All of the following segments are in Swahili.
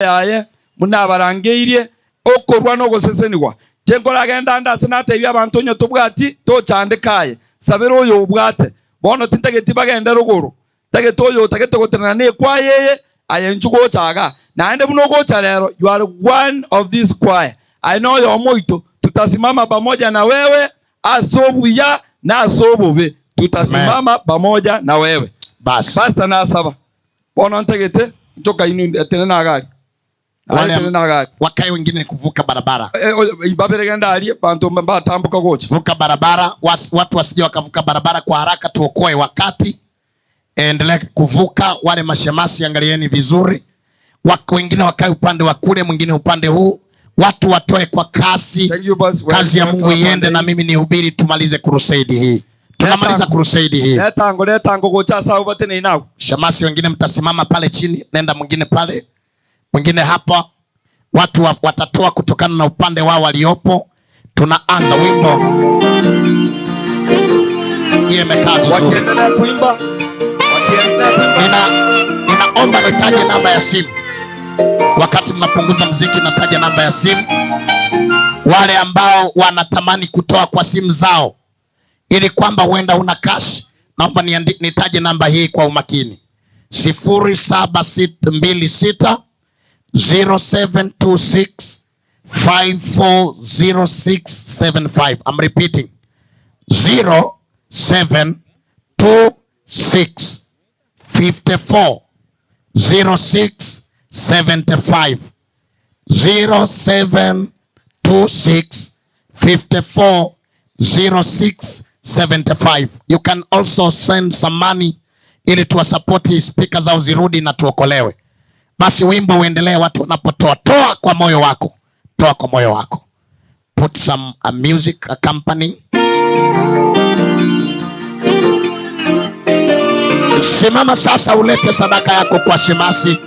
Yaye buna abarangeirie okorwa nogosesenigwa. Inche nkoragenda ande ase natebie abanto onye tobwati tochandeka aye sabera oyo obwate. Bono tintageti bagende rogoro, ntagete oyo otagete gotenena na ekwaya eye aye inchu gocha igaa. Naende buna ogocha rero you are one of this choir, aye noyomo oito, tutasimama pamoja na wewe ase obuya na ase obobe, tutasimama pamoja na wewe. Basi. Pastor nasaba. Bono ntagete nchoka inwe tenena iga aria. Aye Wale tenena iga aria. Wakae wengine kuvuka barabara. Eh, babere genda aria banto mbatamboka gocha. Vuka barabara, watu wasije wakavuka barabara kwa haraka, tuokoe wakati. Endelea kuvuka, wale mashemasi angalieni vizuri. Wako wengine wakae upande wa kule, mwingine upande huu. Watu watoe kwa kasi. Thank you, boss. Kazi ya Mungu iende na mimi nihubiri, tumalize crusade hii. Tunamaliza crusade hii. Letango, letango gocha sawa batene inao. Shemasi wengine mtasimama pale chini, nenda mwingine pale, mwingine hapa. Watu watatoa kutokana na upande wao waliopo. Tunaanza wimbo. Yeye amekaa vizuri. Wakiendelea kuimba, wakiendelea kuimba. Ninaomba nitaje namba ya simu. Wakati mnapunguza muziki nataja namba ya simu. Wale ambao wanatamani kutoa kwa simu zao ili kwamba huenda una cash, naomba nitaje namba hii kwa umakini. Sifuri saba sita mbili sita, zero seven two six, five four zero six seven five. I'm repeating. 0726 54 06 75. 0726 54 06 75. You can also send some money ili tuwasapoti speaker zao zirudi na tuokolewe. Basi wimbo uendelee watu wanapotoa. Toa kwa moyo wako. Toa kwa moyo wako. Put some a music accompanying. Simama sasa ulete sadaka yako kwa shemasi.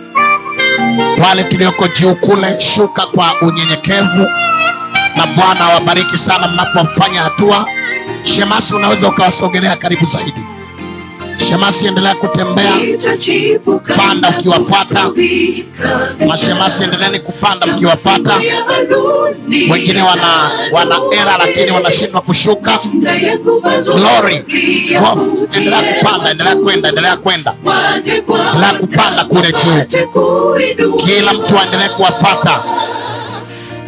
Wale tulioko juu kule, shuka kwa unyenyekevu. Na Bwana awabariki sana mnapofanya hatua. Shemasi unaweza ukawasogelea karibu zaidi. Shemasi endelea kutembea, panda ukiwafuata. Mashemasi endeleeni kupanda mkiwafuata. Wengine wana era lakini wanashindwa kushuka. Glory. Go, endelea kupanda, endelea kwenda, endelea kwenda. Endelea kupanda kule juu. Kila mtu aendelee kuwafuata.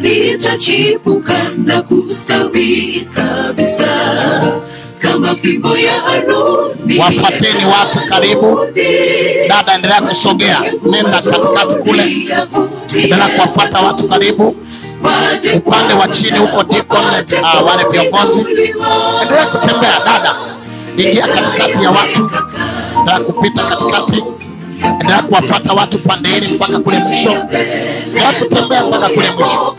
Litachipuka na kustawi kabisa kama fimbo ya Aroni. Wafuateni watu karibu. Dada endelea kusogea, nenda katikati kule. Endelea kuwafuata watu karibu. Upande wa chini huko deacon, wale viongozi. Endelea kutembea dada. Ingia katikati ya watu. Endelea kupita katikati. Endelea kuwafuata watu pande hili mpaka kule mwisho. Endelea kutembea mpaka kule mwisho.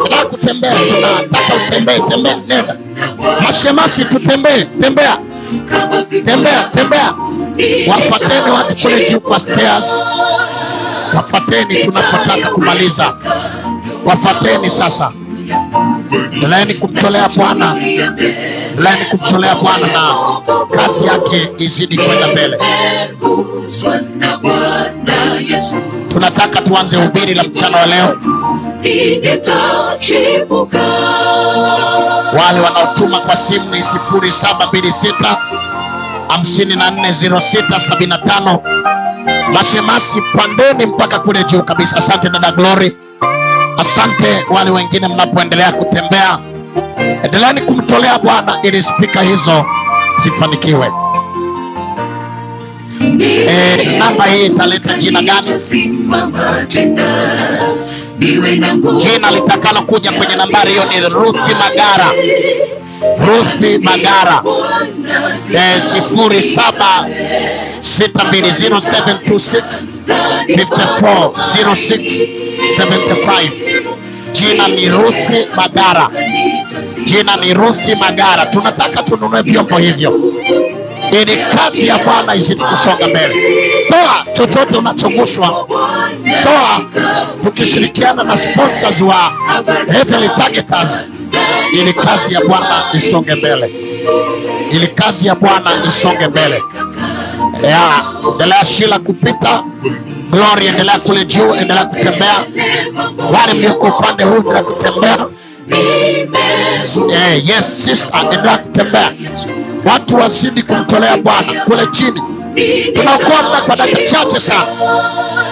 Endelea kutembea, tunataka utembee, tembea, nenda. Mashemasi tutembee, tembea. Tembea, tembea. Wafuateni watu kule juu kwa stairs. Wafuateni tunapotaka kumaliza. Wafuateni sasa. Endeleeni kumtolea Bwana. Endeleeni kumtolea Bwana na kazi yake izidi kwenda mbele. Tunataka tuanze hubiri la mchana wa leo. Wale wanaotuma kwa simu ni sifuri saba mbili sita, hamsini na nne, zero sita, sabini na tano. Mashemasi pandeni mpaka kule juu kabisa. Asante dada Glory. Asante wale wengine mnapoendelea kutembea. Endeleeni kumtolea Bwana ili spika hizo zifanikiwe. Namba hii italeta jina gani? Jina litakalo kuja kwenye nambari hiyo ni Ruthi Magara. Ruthi Magara. Sifuri saba sita mbili, zero seven two six, fifty four, zero six, seventy five. Jina ni Ruthi Magara. Jina ni Ruthi Magara. Tunataka tununue vyombo hivyo ili kazi ya Bwana izidi kusonga mbele. Toa chochote unachoguswa. Toa tukishirikiana na sponsors wa Heavenly Targeters ili kazi ya Bwana isonge mbele. Ili kazi ya Bwana isonge mbele. Endelea Sheila kupita. Glory, endelea kule juu, endelea kutembea. Wale mlioko upande huu, endelea kutembea. Yes sister, endelea kutembea. Watu wazidi kumtolea Bwana kule chini. Tunaokoa muda kwa dakika chache sana,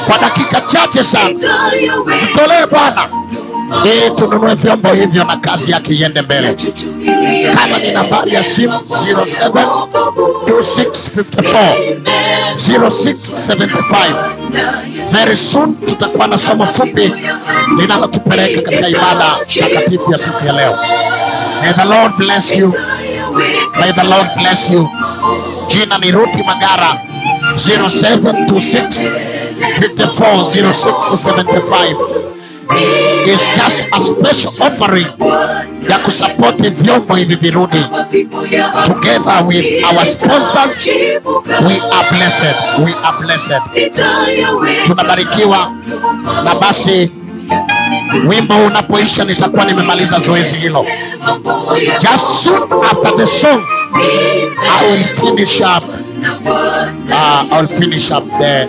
kwa dakika chache sana. Mtolee Bwana ili tununue vyombo hivyo na kazi yake iende mbele. Kama ni nambari ya simu 072654 0675. Very soon tutakuwa na somo fupi linalotupeleka katika ibada takatifu ya siku ya leo. May the Lord bless you. May the Lord bless you. Jina ni Ruti Magara, 0726 54 0675. It's just a special offering ya kusapoti vyombo hivi virudi. Together with our sponsors, we are blessed. We are blessed. Tunabarikiwa. Na basi wimbo unapoisha nitakuwa nimemaliza zoezi hilo. Just soon after the song, I will finish up. I will finish up the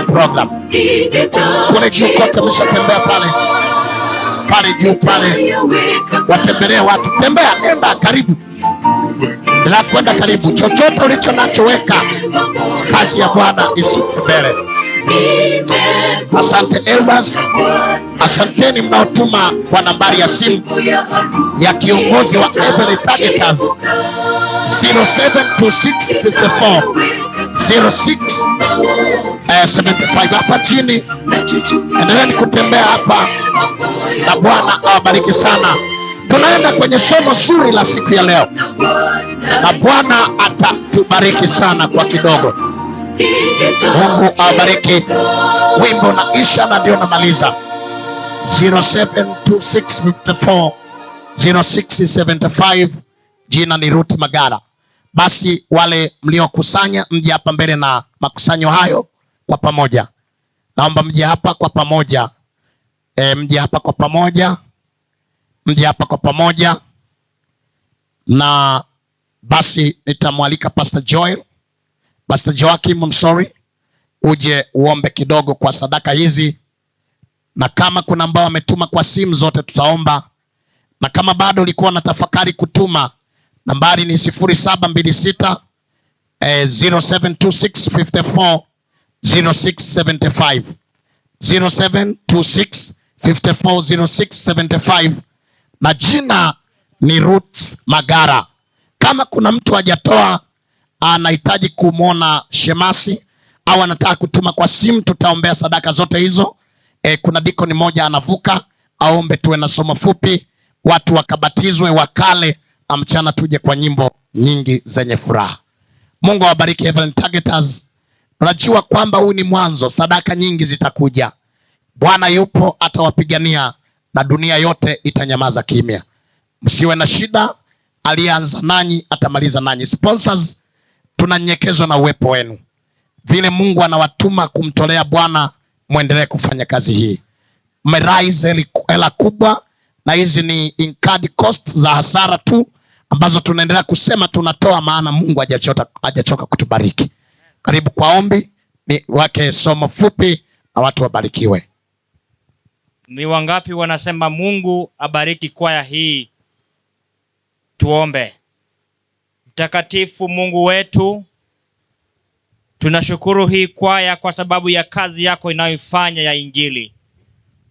program. Kule juu kote mshatembea pale. Pale juu pale. Watembelee watu. Tembea, nenda karibu. Bila kwenda karibu. Chochote ulicho nacho weka. Kazi ya Bwana isonge mbele. Asante elders. Asanteni mnaotuma kwa nambari ya simu ya kiongozi wa Heavenly Targeters 072654 06 75. Hapa chini endeleeni kutembea hapa na Bwana awabariki sana. Tunaenda kwenye somo zuri la siku ya leo na Bwana atatubariki sana kwa kidogo. Mungu awabariki. Wimbo na isha na ndio namaliza. 072654 0675. Jina ni Ruth Magara. Basi wale mliokusanya mje hapa mbele na makusanyo hayo kwa pamoja. Naomba mje hapa kwa pamoja. Mje hapa kwa pamoja. Mje hapa kwa pamoja. Na basi nitamwalika Pastor Joel, Pastor Joachim, I'm sorry, uje uombe kidogo kwa sadaka hizi. Na kama kuna ambao wametuma kwa simu zote tutaomba. Na kama bado ulikuwa na tafakari kutuma, nambari ni 0726 0726 54 0675. 0726 54 0675. Na jina ni Ruth Magara. Kama kuna mtu hajatoa, anahitaji kumwona shemasi au anataka kutuma kwa simu, tutaombea sadaka zote hizo. Kuna dikoni moja anavuka, aombe tuwe na somo fupi, watu wakabatizwe, wakale, na mchana tuje kwa nyimbo nyingi zenye furaha. Mungu awabariki Heavenly Targeters. Unajua kwamba huu ni mwanzo, sadaka nyingi zitakuja. Bwana yupo, atawapigania na dunia yote itanyamaza kimya. Msiwe na shida, alianza nanyi atamaliza nanyi. Sponsors, tunanyenyekezwa na uwepo wenu. Vile Mungu anawatuma kumtolea Bwana, muendelee kufanya kazi hii. Mmerise hela kubwa, na hizi ni incurred costs za hasara tu ambazo tunaendelea kusema tunatoa, maana Mungu hajachoka kutubariki. Karibu kwa ombi ni wake somo fupi na watu wabarikiwe. Ni wangapi wanasema Mungu abariki kwaya hii? Tuombe. Mtakatifu Mungu wetu, tunashukuru hii kwaya kwa sababu ya kazi yako inayoifanya ya Injili.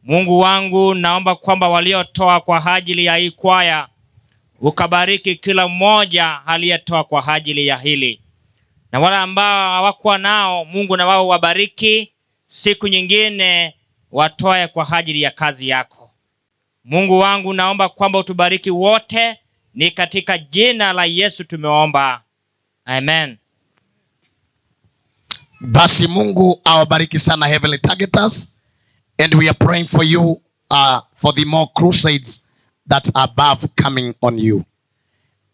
Mungu wangu, naomba kwamba waliotoa kwa ajili ya hii kwaya ukabariki kila mmoja aliyetoa kwa ajili ya hili. Na wale ambao hawakuwa nao, Mungu na wao wabariki, siku nyingine watoe kwa ajili ya kazi yako. Mungu wangu, naomba kwamba utubariki wote, ni katika jina la Yesu tumeomba. Amen. Basi Mungu awabariki sana Heavenly Targeters, and we are praying for you for the more crusades that are above coming on you.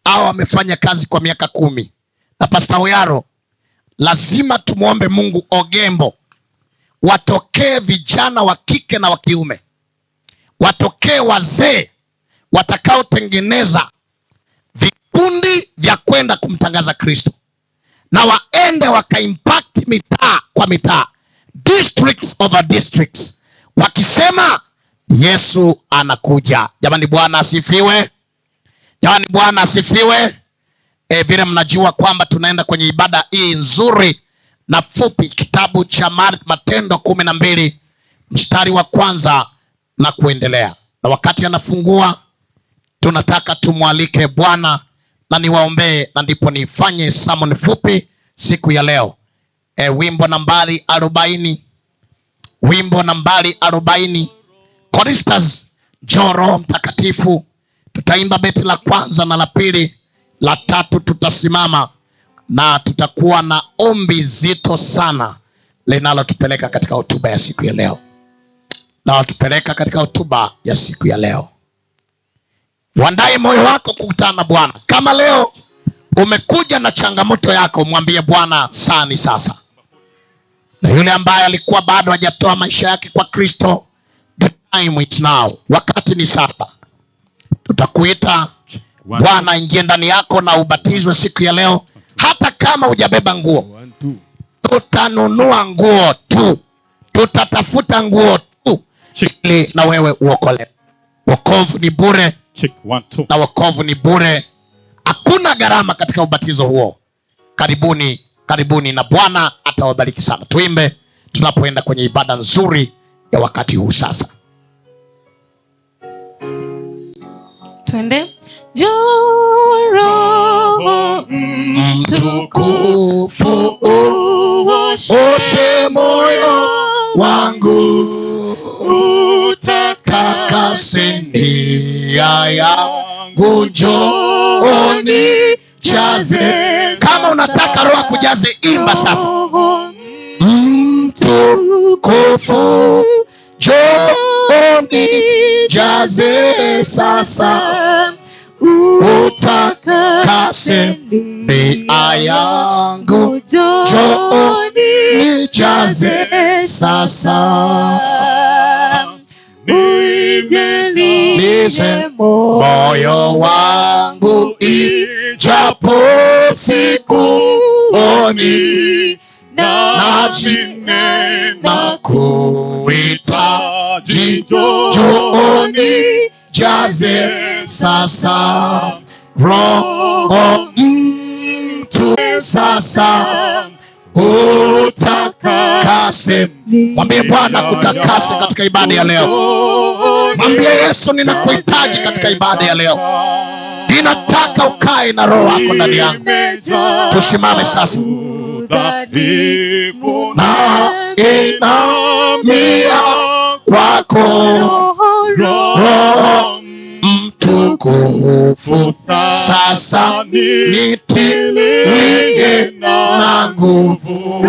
Hao wamefanya kazi kwa miaka 10. Na Pastor Oyaro, lazima tumuombe Mungu Ogembo watokee vijana wa kike na wa kiume, watokee wazee watakaotengeneza vikundi vya kwenda kumtangaza Kristo, na waende wakaimpact mitaa kwa mitaa. districts over districts, wakisema Yesu anakuja. Jamani, Bwana asifiwe. Jamani, Bwana asifiwe. Vile mnajua kwamba tunaenda kwenye ibada hii nzuri na fupi, kitabu cha Matendo 12 mstari wa kwanza na kuendelea. Na wakati anafungua, tunataka tumwalike Bwana na niwaombee, na ndipo nifanye sermon fupi siku ya leo. Wimbo nambari 40. Wimbo nambari 40. Choristers, njoo Roho Mtakatifu. Tutaimba beti la kwanza na la pili, la tatu tutasimama na tutakuwa na ombi zito sana linalotupeleka katika hotuba ya siku ya leo. Linalotupeleka katika hotuba ya siku ya leo. Uandae moyo wako kukutana na Bwana. Kama leo umekuja na changamoto yako, mwambie Bwana saa ni sasa. Na yule ambaye alikuwa bado hajatoa maisha yake kwa Kristo, the time is now. Wakati ni sasa. Tutakuita Bwana ingie ndani yako na ubatizwe siku ya leo. Hata kama hujabeba nguo, tutanunua nguo tu, tutatafuta nguo tu ili na wewe uokolewe. Wokovu ni bure, na wokovu ni bure. Hakuna gharama katika ubatizo huo. Karibuni, karibuni, na Bwana atawabariki sana. Tuimbe tunapoenda kwenye ibada nzuri ya wakati huu sasa. Twende. Njoo Roho Mtukufu, uoshe moyo wangu, utakase nia yangu, njoo unijaze. Kama unataka Roho akujaze, imba sasa. Mtukufu, njoo unijaze sasa, utakase nia yangu, njoo unijaze sasa. Nize moyo wangu, ijapo sikuoni, na kuhitaji, njoo unijaze sasa. Roho mtu sasa, utakase. Mwambie Bwana kutakase katika ibada ya leo. Mwambie Yesu, ninakuhitaji katika ibada ya leo. Ninataka ukae na Roho wako ndani yangu. Tusimame sasa. Na inamia kwako Roho Mtukufu, sasa nitilie na nguvu.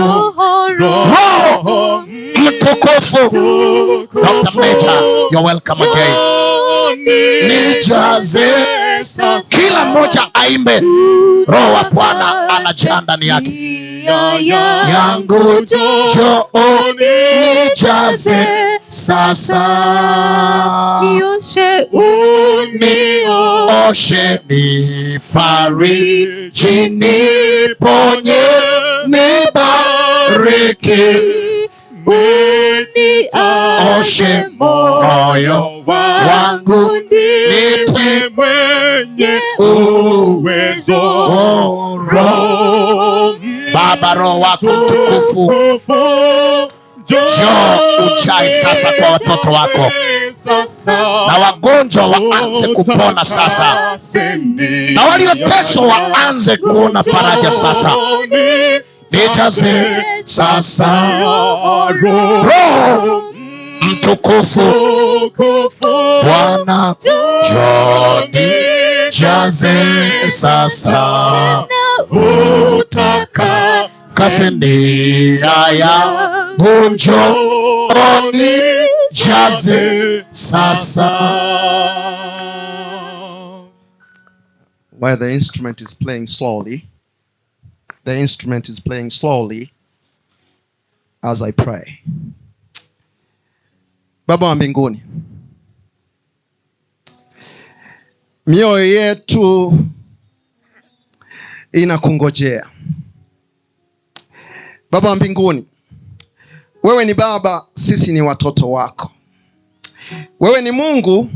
Roho Mtukufu. Dr. Mneja, you're welcome again. Nijaze. Kila mmoja aimbe. Roho wa Bwana anajaa ndani yake. Yangu njoo nijaze sasa. Unioshe, nifariji, niponye, nibariki. Unioshe moyo wangu, nitie mwenye uwezo. Baba, Roho wako mtukufu, njoo ujae sasa kwa watoto wako, na wagonjwa waanze kupona sasa, na walioteswa waanze kuona faraja sasa. Nijaze sasa Roho Mtukufu. Bwana njoo nijaze sasa, utakase nia yangu, njoo nijaze sasa. While the instrument is playing slowly, the instrument is playing slowly as I pray. Baba wa mbinguni, mioyo yetu inakungojea. Baba wa mbinguni, Wewe ni Baba, sisi ni watoto wako. Wewe ni Mungu,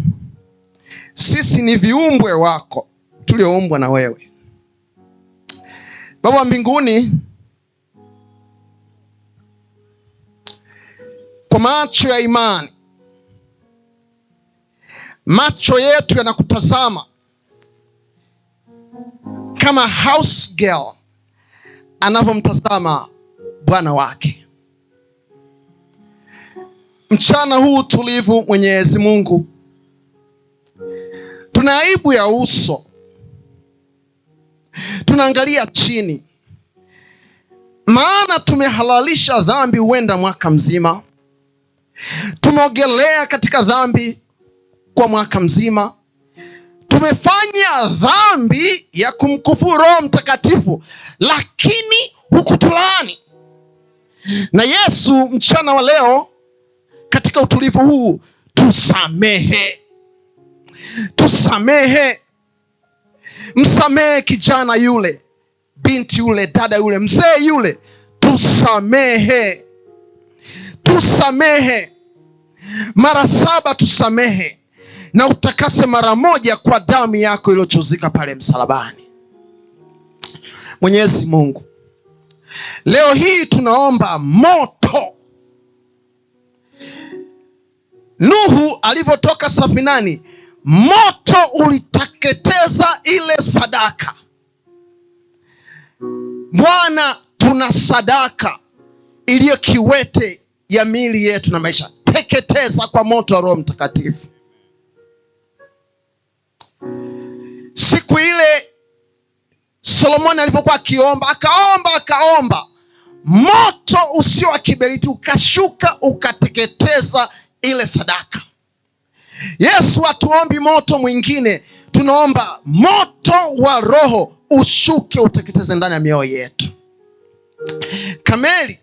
sisi ni viumbwe wako tulioumbwa na wewe. Baba wa mbinguni, kwa macho ya imani, macho yetu yanakutazama kama house girl anavyomtazama bwana wake. Mchana huu tulivu, Mwenyezi Mungu, tuna aibu ya uso, tunaangalia chini, maana tumehalalisha dhambi huenda mwaka mzima, tumeogelea katika dhambi kwa mwaka mzima, tumefanya dhambi ya kumkufuru Roho Mtakatifu, lakini hukutulaani. Na Yesu, mchana wa leo katika utulivu huu, tusamehe, tusamehe. Msamehe kijana yule, binti yule, dada yule, mzee yule. Tusamehe, tusamehe mara 7, tusamehe na utakase mara 1 kwa damu yako iliyochuzika pale msalabani. Mwenyezi Mungu, leo hii tunaomba moto. Nuhu alivyotoka safinani, moto uliteketeza ile sadaka. Bwana, tuna sadaka iliyo kiwete ya miili yetu na maisha. Teketeza kwa moto wa Roho Mtakatifu. Siku ile Solomoni alipokuwa akiomba, akaomba, akaomba, moto usio wa kiberiti ukashuka ukateketeza ile sadaka. Yesu, hatuombi moto mwingine, tunaomba moto wa Roho ushuke uteketeze ndani ya mioyo yetu. Kameli,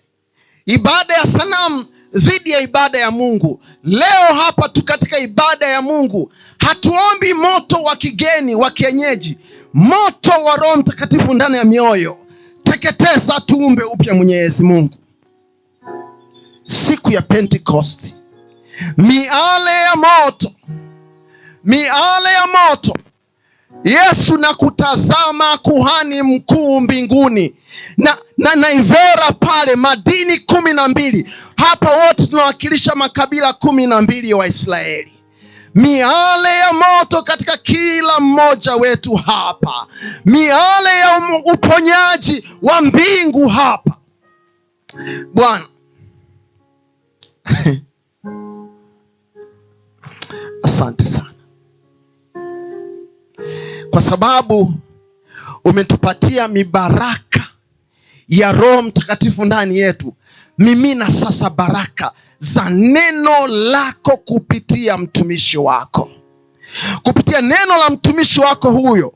ibada ya sanamu dhidi ya ibada ya Mungu. Leo hapa tu katika ibada ya Mungu hatuombi moto wa kigeni, wa kienyeji, moto wa Roho Mtakatifu ndani ya mioyo. Teketeza, tuumbe upya Mwenyezi Mungu. Siku ya Pentecost, miale ya moto, miale ya moto. Yesu, na kutazama kuhani mkuu mbinguni na naivera pale, madini 12. Hapa wote tunawakilisha makabila 12 ya Waisraeli. Miale ya moto katika kila mmoja wetu hapa, miale ya uponyaji wa mbingu hapa Bwana. Asante sana kwa sababu umetupatia mibaraka ya Roho Mtakatifu ndani yetu. Mimina sasa baraka za neno lako kupitia mtumishi wako. Kupitia neno la mtumishi wako huyo,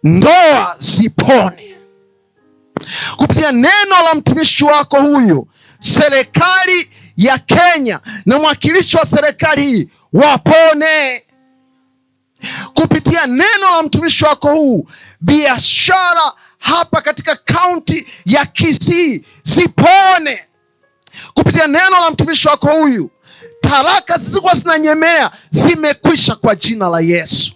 ndoa zipone. Kupitia neno la mtumishi wako huyo, serikali ya Kenya na mwakilishi wa serikali hii wapone. Kupitia neno la mtumishi wako huu, biashara hapa katika kaunti ya Kisii zipone. Kupitia neno la mtumishi wako huyu, talaka zilizokuwa zinanyemea zimekwisha kwa jina la Yesu.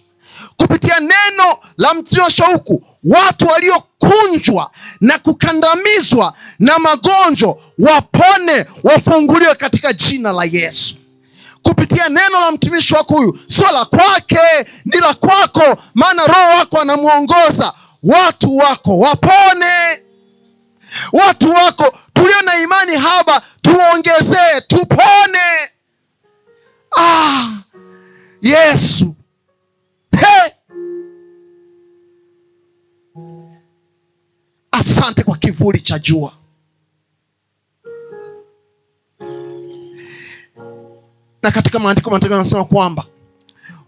Kupitia neno la mtumishi huku, watu waliokunjwa na kukandamizwa na magonjwa wapone, wafunguliwe katika jina la Yesu. Kupitia neno la mtumishi wako huyu, sio la kwake, ni la kwako, maana Roho wako anamuongoza. Watu wako wapone. Watu wako tulio na imani haba tuongezee, tupone. Ah, Yesu. He! Asante kwa kivuli cha jua. Na katika maandiko matakatifu yanasema kwamba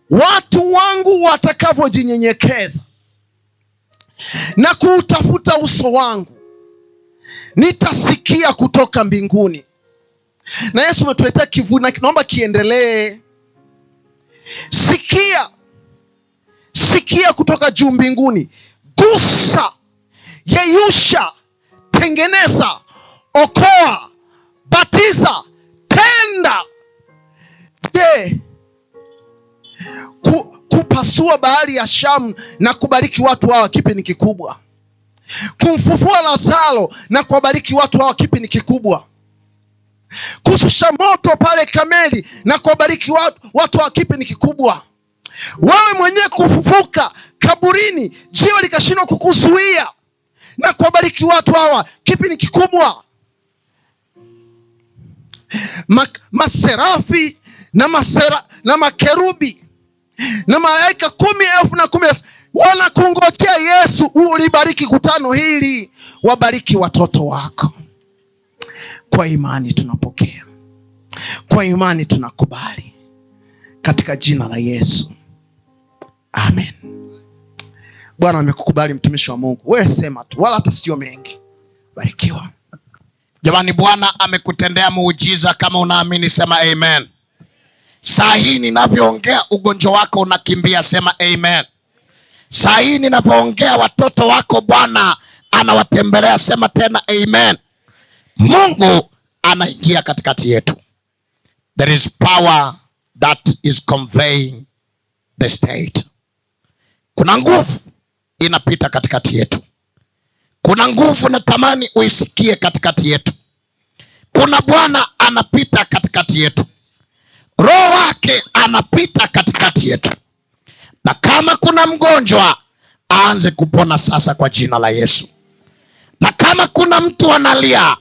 watu wangu watakavyojinyenyekeza na kuutafuta uso wangu, nitasikia kutoka mbinguni. Na Yesu umetuletea kivuli, na naomba kiendelee. Sikia, sikia kutoka juu mbinguni, gusa, yeyusha, tengeneza, okoa, Batiza, tenda. Je, kupasua bahari ya Shamu na kubariki watu hawa kipi ni kikubwa? Kumfufua Lazaro na kuwabariki watu hawa kipi ni kikubwa? Kushusha moto pale Kameli na kuwabariki watu hawa kipi ni kikubwa? Wewe mwenyewe kufufuka kaburini, jiwe likashindwa kukuzuia na kuwabariki watu hawa kipi ni kikubwa? Maserafi na makerubi na malaika 10,000 na 10,000 wanakungojea Yesu ulibariki kutano hili, wabariki watoto wako. Kwa imani tunapokea, kwa imani tunakubali, katika jina la Yesu, amen. Bwana amekukubali mtumishi wa Mungu. Wewe sema tu, wala hata sio mengi. Barikiwa. Jamani, Bwana amekutendea muujiza. Kama unaamini sema amen. Saa hii ninavyoongea ugonjwa wako unakimbia, sema amen. Saa hii ninavyoongea watoto wako Bwana anawatembelea, sema tena amen. Mungu anaingia katikati yetu. There is power that is conveying the state. Kuna nguvu inapita katikati yetu. Kuna nguvu natamani uisikie katikati yetu. Kuna Bwana anapita katikati yetu. Roho wake anapita katikati yetu. Na kama kuna mgonjwa aanze kupona sasa kwa jina la Yesu. Na kama kuna mtu analia,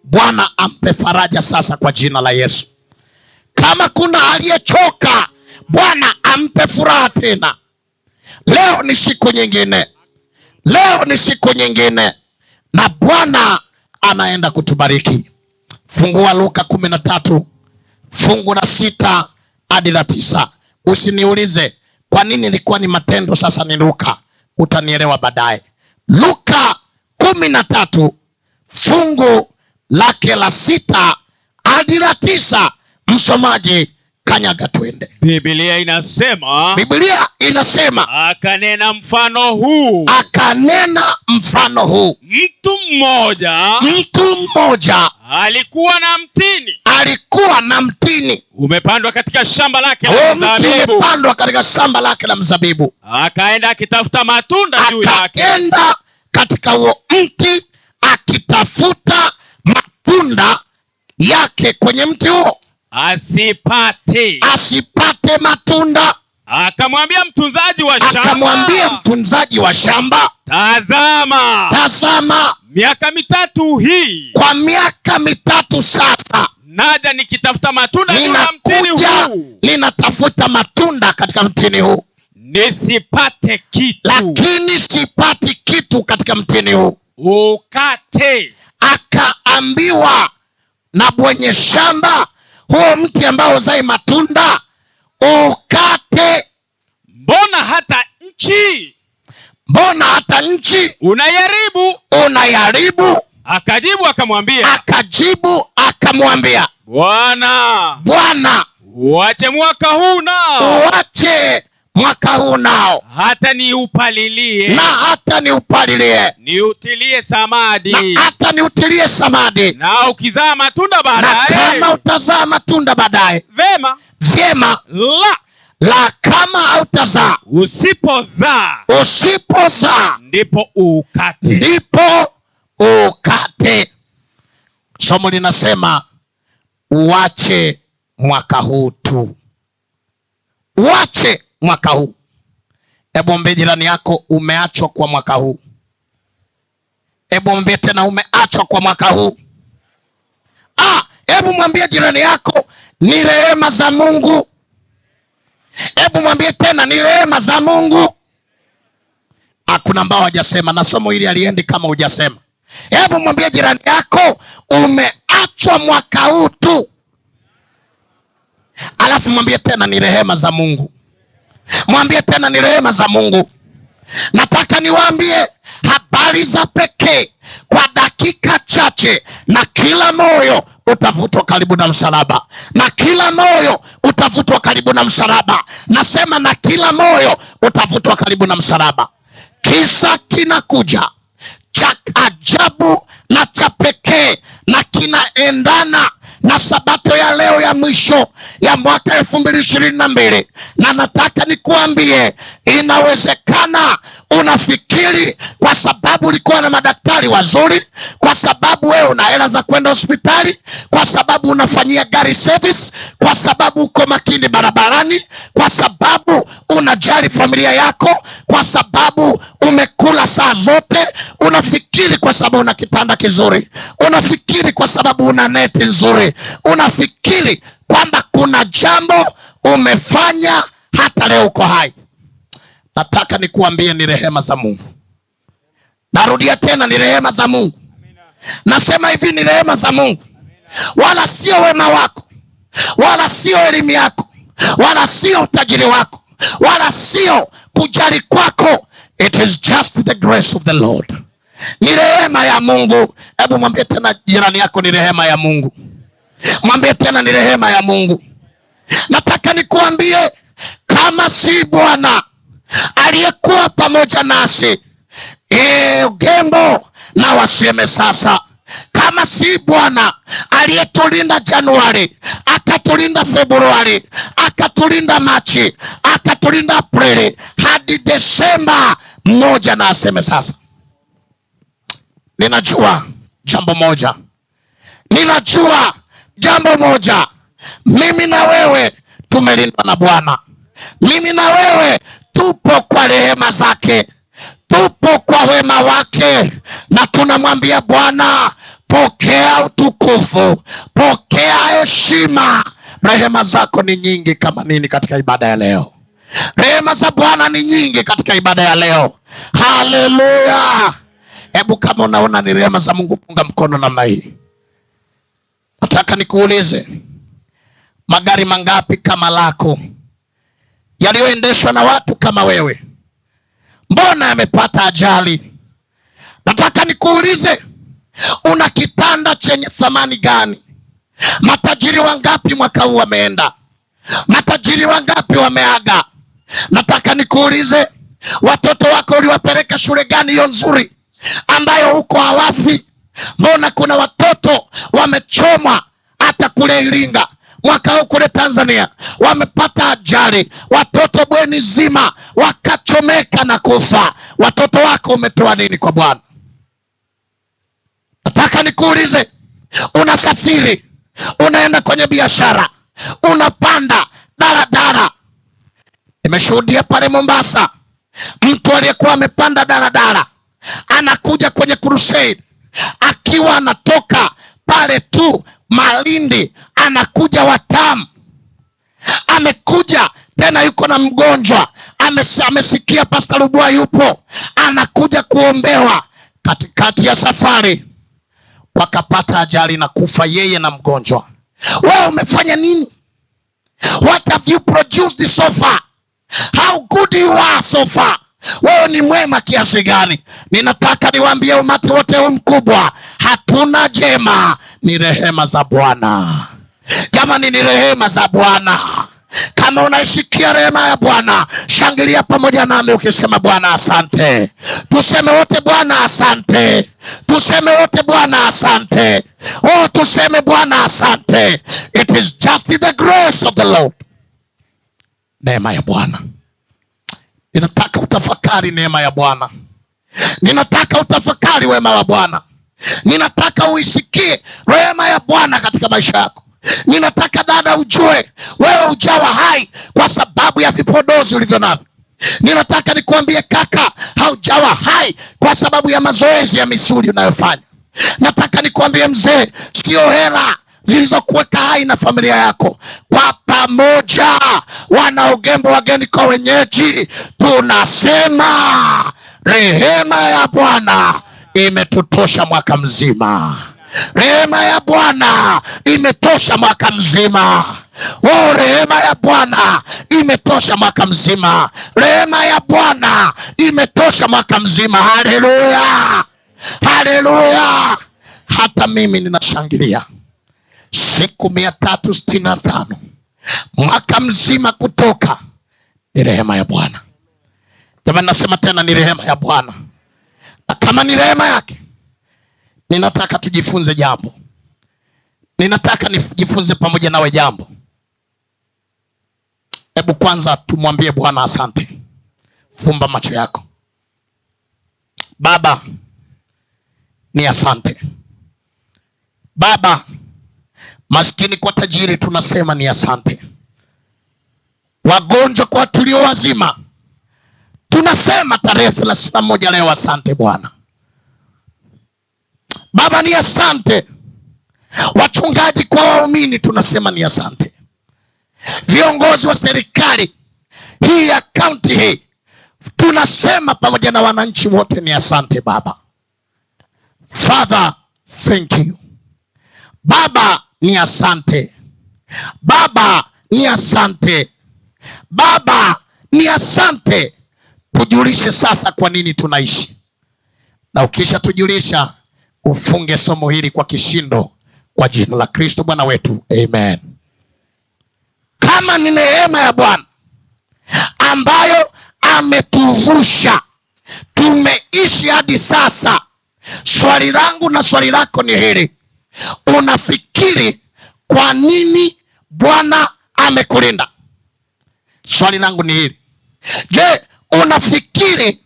Bwana ampe faraja sasa kwa jina la Yesu. Kama kuna aliyechoka, Bwana ampe furaha tena. Leo ni siku nyingine. Leo ni siku nyingine. Na Bwana anaenda kutubariki. Fungua Luka 13 fungu la 6 hadi la 9. Usiniulize kwa nini ilikuwa ni matendo sasa ni Luka. Utanielewa baadaye. Luka 13 fungu lake la 6 hadi la 9. Msomaji kanyaga twende. Biblia inasema, Biblia inasema, akanena mfano huu. Akanena mfano huu. Mtu mmoja alikuwa na mtini. Alikuwa na mtini umepandwa katika shamba lake la mzabibu. Umepandwa katika shamba lake la mzabibu. Akaenda akitafuta matunda juu yake. Akaenda katika huo mti akitafuta matunda yake kwenye mti huo. Asipate matunda. Akamwambia mtunzaji wa shamba. Akamwambia mtunzaji wa shamba, tazama, miaka mitatu hii, kwa miaka mitatu sasa, naja nikitafuta matunda juu ya mtini huu. Ninatafuta matunda katika mtini huu, nisipate kitu. Lakini sipati kitu katika mtini huu. Ukate. Akaambiwa na mwenye shamba, huo mti ambao uzai matunda ukate. Mbona hata nchi unayaribu? Unayaribu. Akajibu akamwambia, Bwana, uache mwaka huu nao. Uache mwaka huu nao. Hata niupalilie. Na hata niupalilie. Niutilie samadi. Na hata niutilie samadi. Na ukizaa matunda baadaye. Na kama utazaa matunda baadaye. Vema. Vyema. La kama hautazaa. Usipozaa. Usipozaa. Ndipo ukate. Ndipo ukate. Somo linasema uache mwaka huu tu. Uache mwaka huu. Hebu mwambie jirani yako umeachwa kwa mwaka huu. Hebu mwambie tena umeachwa kwa mwaka huu. Hebu mwambie jirani yako ni rehema za Mungu. Hebu mwambie tena ni rehema za Mungu. Hakuna ambao hajasema, na somo hili haliendi kama hujasema. Hebu mwambie jirani yako umeachwa mwaka huu tu. Alafu mwambie tena ni rehema za Mungu. Mwambie tena ni rehema za Mungu. Nataka niwaambie habari za pekee kwa dakika chache, na kila moyo utavutwa karibu na msalaba. Na kila moyo utavutwa karibu na msalaba. Nasema na kila moyo utavutwa karibu na msalaba. Kisa kinakuja cha ajabu na cha pekee na kinaendana na sabato ya leo ya mwisho ya mwaka 2022. Na nataka nikuambie, inawezekana unafikiri kwa sababu ulikuwa na madaktari wazuri, kwa sababu wewe una hela za kwenda hospitali, kwa sababu unafanyia gari service, kwa sababu uko makini barabarani, kwa sababu unajali familia yako, kwa sababu umekula saa zote, unafikiri kwa sababu una kitanda kizuri, unafikiri kwa sababu una neti nzuri, unafikiri kwamba kuna jambo umefanya hata leo uko hai. Nataka nikuambie ni rehema za Mungu. Narudia tena, ni rehema za Mungu. Nasema hivi, ni rehema za Mungu. Wala sio wema wako, wala sio elimu yako, wala sio utajiri wako, wala sio kujali kwako. It is just the grace of the Lord. Ni rehema ya Mungu. Hebu mwambie tena jirani yako, ni rehema ya Mungu. Mwambie tena, ni rehema ya Mungu. Nataka nikuambie, kama si Bwana aliyekuwa pamoja nasi, Ugembo na waseme sasa, kama si Bwana aliyetulinda Januari, akatulinda Februari, akatulinda Machi, akatulinda Aprili hadi Desemba, mmoja na aseme sasa. Ninajua jambo moja, ninajua jambo moja, mimi na wewe tumelindwa na Bwana. Mimi na wewe tupo kwa rehema zake, tupo kwa wema wake, na tunamwambia Bwana, pokea utukufu, pokea heshima. Rehema zako ni nyingi kama nini katika ibada ya leo. Rehema za Bwana ni nyingi katika ibada ya leo. Haleluya! Hebu kama unaona ni rehema za Mungu, punga mkono namna hii. Nataka nikuulize, magari mangapi kama lako yaliyoendeshwa na watu kama wewe, mbona yamepata ajali? Nataka nikuulize, una kitanda chenye thamani gani? Matajiri wangapi mwaka huu wameenda? Matajiri wangapi wameaga? Nataka nikuulize, watoto wako uliwapeleka shule gani hiyo nzuri ambayo huko hawafi? Mbona kuna watoto wamechomwa hata kule Iringa mwaka huu, kule Tanzania wamepata ajali, watoto bweni zima wakachomeka na kufa. Watoto wako umetoa nini kwa Bwana? Nataka nikuulize, unasafiri, unaenda kwenye biashara, unapanda daladala. Nimeshuhudia pale Mombasa, mtu aliyekuwa amepanda daladala anakuja kwenye crusade akiwa anatoka pale tu Malindi, anakuja Watamu, amekuja tena yuko na mgonjwa, amesikia Pastor Lubwa yupo, anakuja kuombewa. Katikati ya safari wakapata ajali na kufa yeye na mgonjwa. Wewe umefanya nini? What have you produced so far? How good you are so far? Wewe ni mwema kiasi gani? Ninataka niwaambie umati wote huu mkubwa, hatuna jema, ni rehema za Bwana. Jamani, ni rehema za Bwana. Kama unaisikia rehema ya Bwana, shangilia pamoja nami ukisema Bwana asante. Tuseme wote Bwana asante. Tuseme wote Bwana asante. Oh, tuseme Bwana asante. It is just the grace of the Lord. Neema ya Bwana. Ninataka utafakari neema ya Bwana. Ninataka utafakari wema wa Bwana. Ninataka uisikie rehema ya Bwana katika maisha yako. Ninataka dada ujue wewe ujawa hai kwa sababu ya vipodozi ulivyo navyo. Ninataka nikuambie kaka, haujawa hai kwa sababu ya mazoezi ya misuli unayofanya. Nataka nikuambie mzee, sio hela zilizokuweka hai na familia yako. Kwa pamoja, wana Ugembo, wageni kwa wenyeji, tunasema rehema ya Bwana imetutosha mwaka mzima. Rehema ya Bwana imetosha mwaka mzima. Oh, rehema ya Bwana imetosha mwaka mzima. Rehema ya Bwana imetosha mwaka mzima. Haleluya, haleluya. Hata mimi ninashangilia siku 365 mwaka mzima kutoka, ni rehema ya Bwana. Jamani, nasema tena, ni rehema ya Bwana. Na kama ni rehema yake, ninataka tujifunze jambo. Ninataka nijifunze pamoja nawe jambo. Hebu kwanza tumwambie Bwana asante. Fumba macho yako. Baba, ni asante. Baba, maskini kwa tajiri tunasema ni asante. Wagonjwa kwa tulio wazima tunasema tarehe 31 leo asante Bwana. Baba ni asante. Wachungaji kwa waumini tunasema ni asante. Viongozi wa serikali hii ya kaunti hii tunasema pamoja na wananchi wote ni asante Baba. Father, thank you. Baba ni asante. Baba ni asante. Baba ni asante. Tujulishe sasa kwa nini tunaishi. Na ukisha tujulisha, ufunge somo hili kwa kishindo, kwa jina la Kristo Bwana wetu. Amen. Kama ni neema ya Bwana ambayo ametuvusha, tumeishi hadi sasa. Swali langu na swali lako ni hili: unafikiri kwa nini Bwana amekulinda? Swali langu ni hili. Je, unafikiri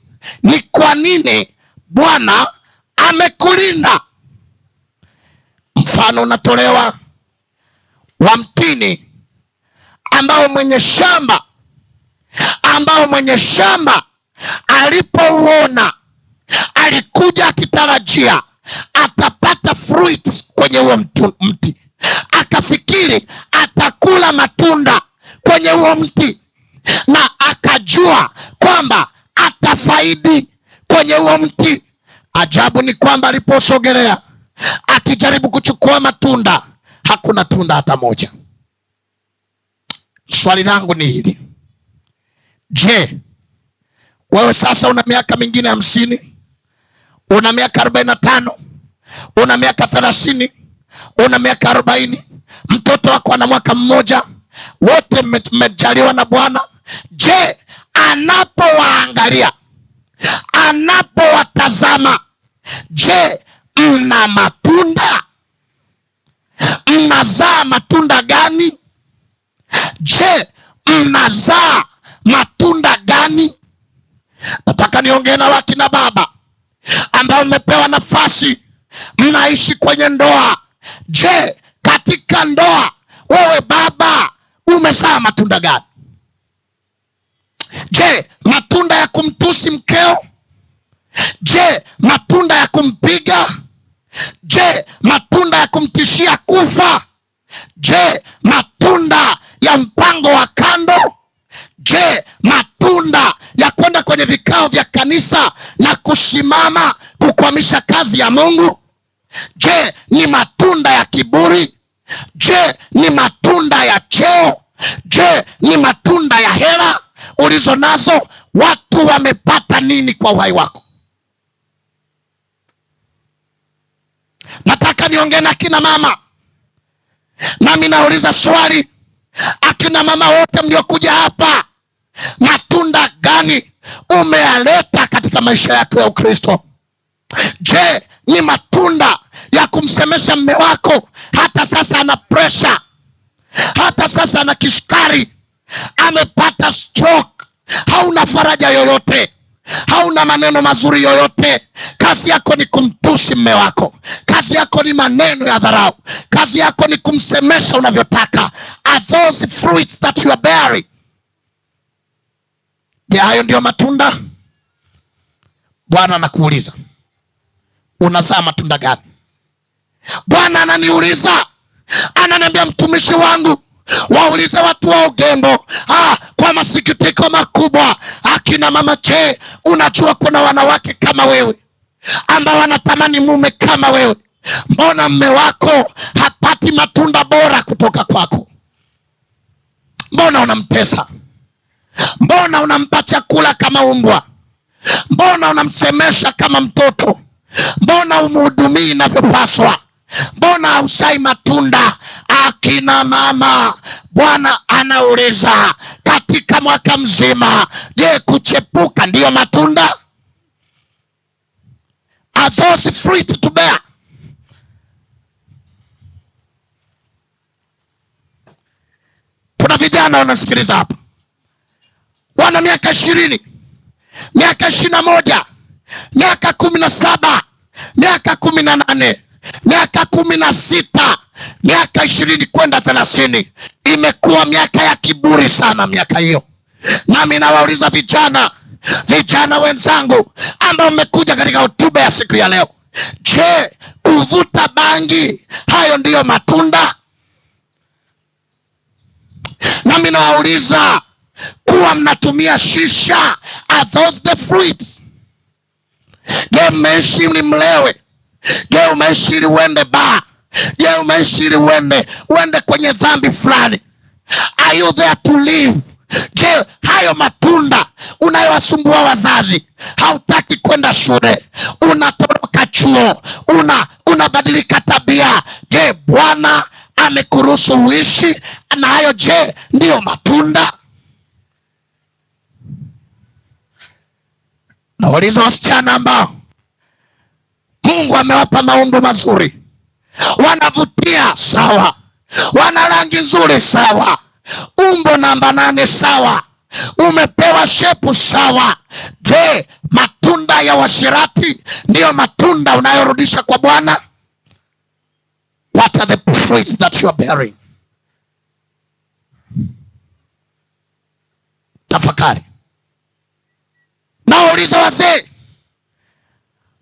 ni kwa nini Bwana amekulinda? Mfano unatolewa wa mtini ambao mwenye shamba alipouona alikuja akitarajia atapata fruits kwenye huo mti, akafikiri atakula matunda kwenye huo mti, na akajua kwamba atafaidi kwenye huo mti. Ajabu ni kwamba aliposogelea akijaribu kuchukua matunda, hakuna tunda hata moja. Swali langu ni hili: je, wewe sasa una miaka mingine 50, una miaka 45, una miaka 30, una miaka 40, mtoto wako ana mwaka mmoja, wote mmejaliwa na Bwana. Je, anapowaangalia, anapowatazama, je, mna matunda? Mnazaa matunda gani? Je, mnazaa matunda gani? Nataka niongee na wakina baba ambao mmepewa nafasi, mnaishi kwenye ndoa. Je, katika ndoa wewe baba umezaa matunda gani? Je, matunda ya kumtusi mkeo? Je, matunda ya kumpiga? Je, matunda ya kumtishia kufa? Je, matunda ya mpango wa kando? Je, matunda ya kwenda kwenye vikao vya kanisa na kusimama kukwamisha kazi ya Mungu? Je, ni matunda ya kiburi? Je, ni matunda ya cheo? Je, ni matunda ya hela ulizo nazo? Watu wamepata nini kwa uhai wako? Nataka niongee na kina mama. Nami nauliza swali, akina mama wote mliokuja hapa, matunda gani umeyaleta katika maisha yako ya Ukristo? Je, ni matunda ya kumsemesha mme wako hata sasa ana pressure, hata sasa ana kisukari, amepata stroke, hauna faraja yoyote, hauna maneno mazuri yoyote, kazi yako ni kumtusi mme wako, kazi yako ni maneno ya dharau, kazi yako ni kumsemesha unavyotaka. Are those fruits that you are bearing? Je, hayo ndio matunda? Bwana anakuuliza, unazaa matunda gani? Bwana ananiuliza, ananiambia, mtumishi wangu, waulize watu wa Ugembo, kwa masikitiko makubwa, akina mama, je, unajua kuna wanawake kama wewe ambao wanatamani mume kama wewe? Mbona mme wako hapati matunda bora kutoka kwako? Mbona unamtesa? Mbona unampa chakula kama umbwa? Mbona unamsemesha kama mtoto? Mbona umhudumii inavyopaswa? Mbona hausai matunda? Akina mama, Bwana anauliza katika mwaka mzima, je, kuchepuka ndiyo matunda? Are those fruit to bear? Vijana wanasikiliza hapa, wana miaka 20, miaka 21, miaka 17, miaka 18, miaka 16, miaka 20 kwenda 30. Imekuwa miaka ya kiburi sana miaka hiyo. Nami nawauliza vijana, vijana wenzangu ambao mmekuja katika hotuba ya siku ya leo, je, kuvuta bangi hayo ndiyo matunda? Nami nawauliza, kuwa mnatumia shisha, are those the fruits? Je, mmeishi ni mlewe? Je, umeishi ili uende bar? Je, umeishi ili uende kwenye dhambi fulani? Are you there to live? Je, hayo matunda unayowasumbua wazazi, hautaki kwenda shule, unatoroka chuo, unabadilika tabia, je, Bwana amekuruhusu uishi na hayo? Je, ndiyo matunda? Na walizo wasichana ambao Mungu amewapa maumbo mazuri, wanavutia sawa, wana rangi nzuri sawa, umbo namba 8 sawa, umepewa shepu sawa. Je, matunda ya uasherati ndiyo matunda unayorudisha kwa Bwana? What are the fruits that you are bearing? Tafakari. Nauliza wazee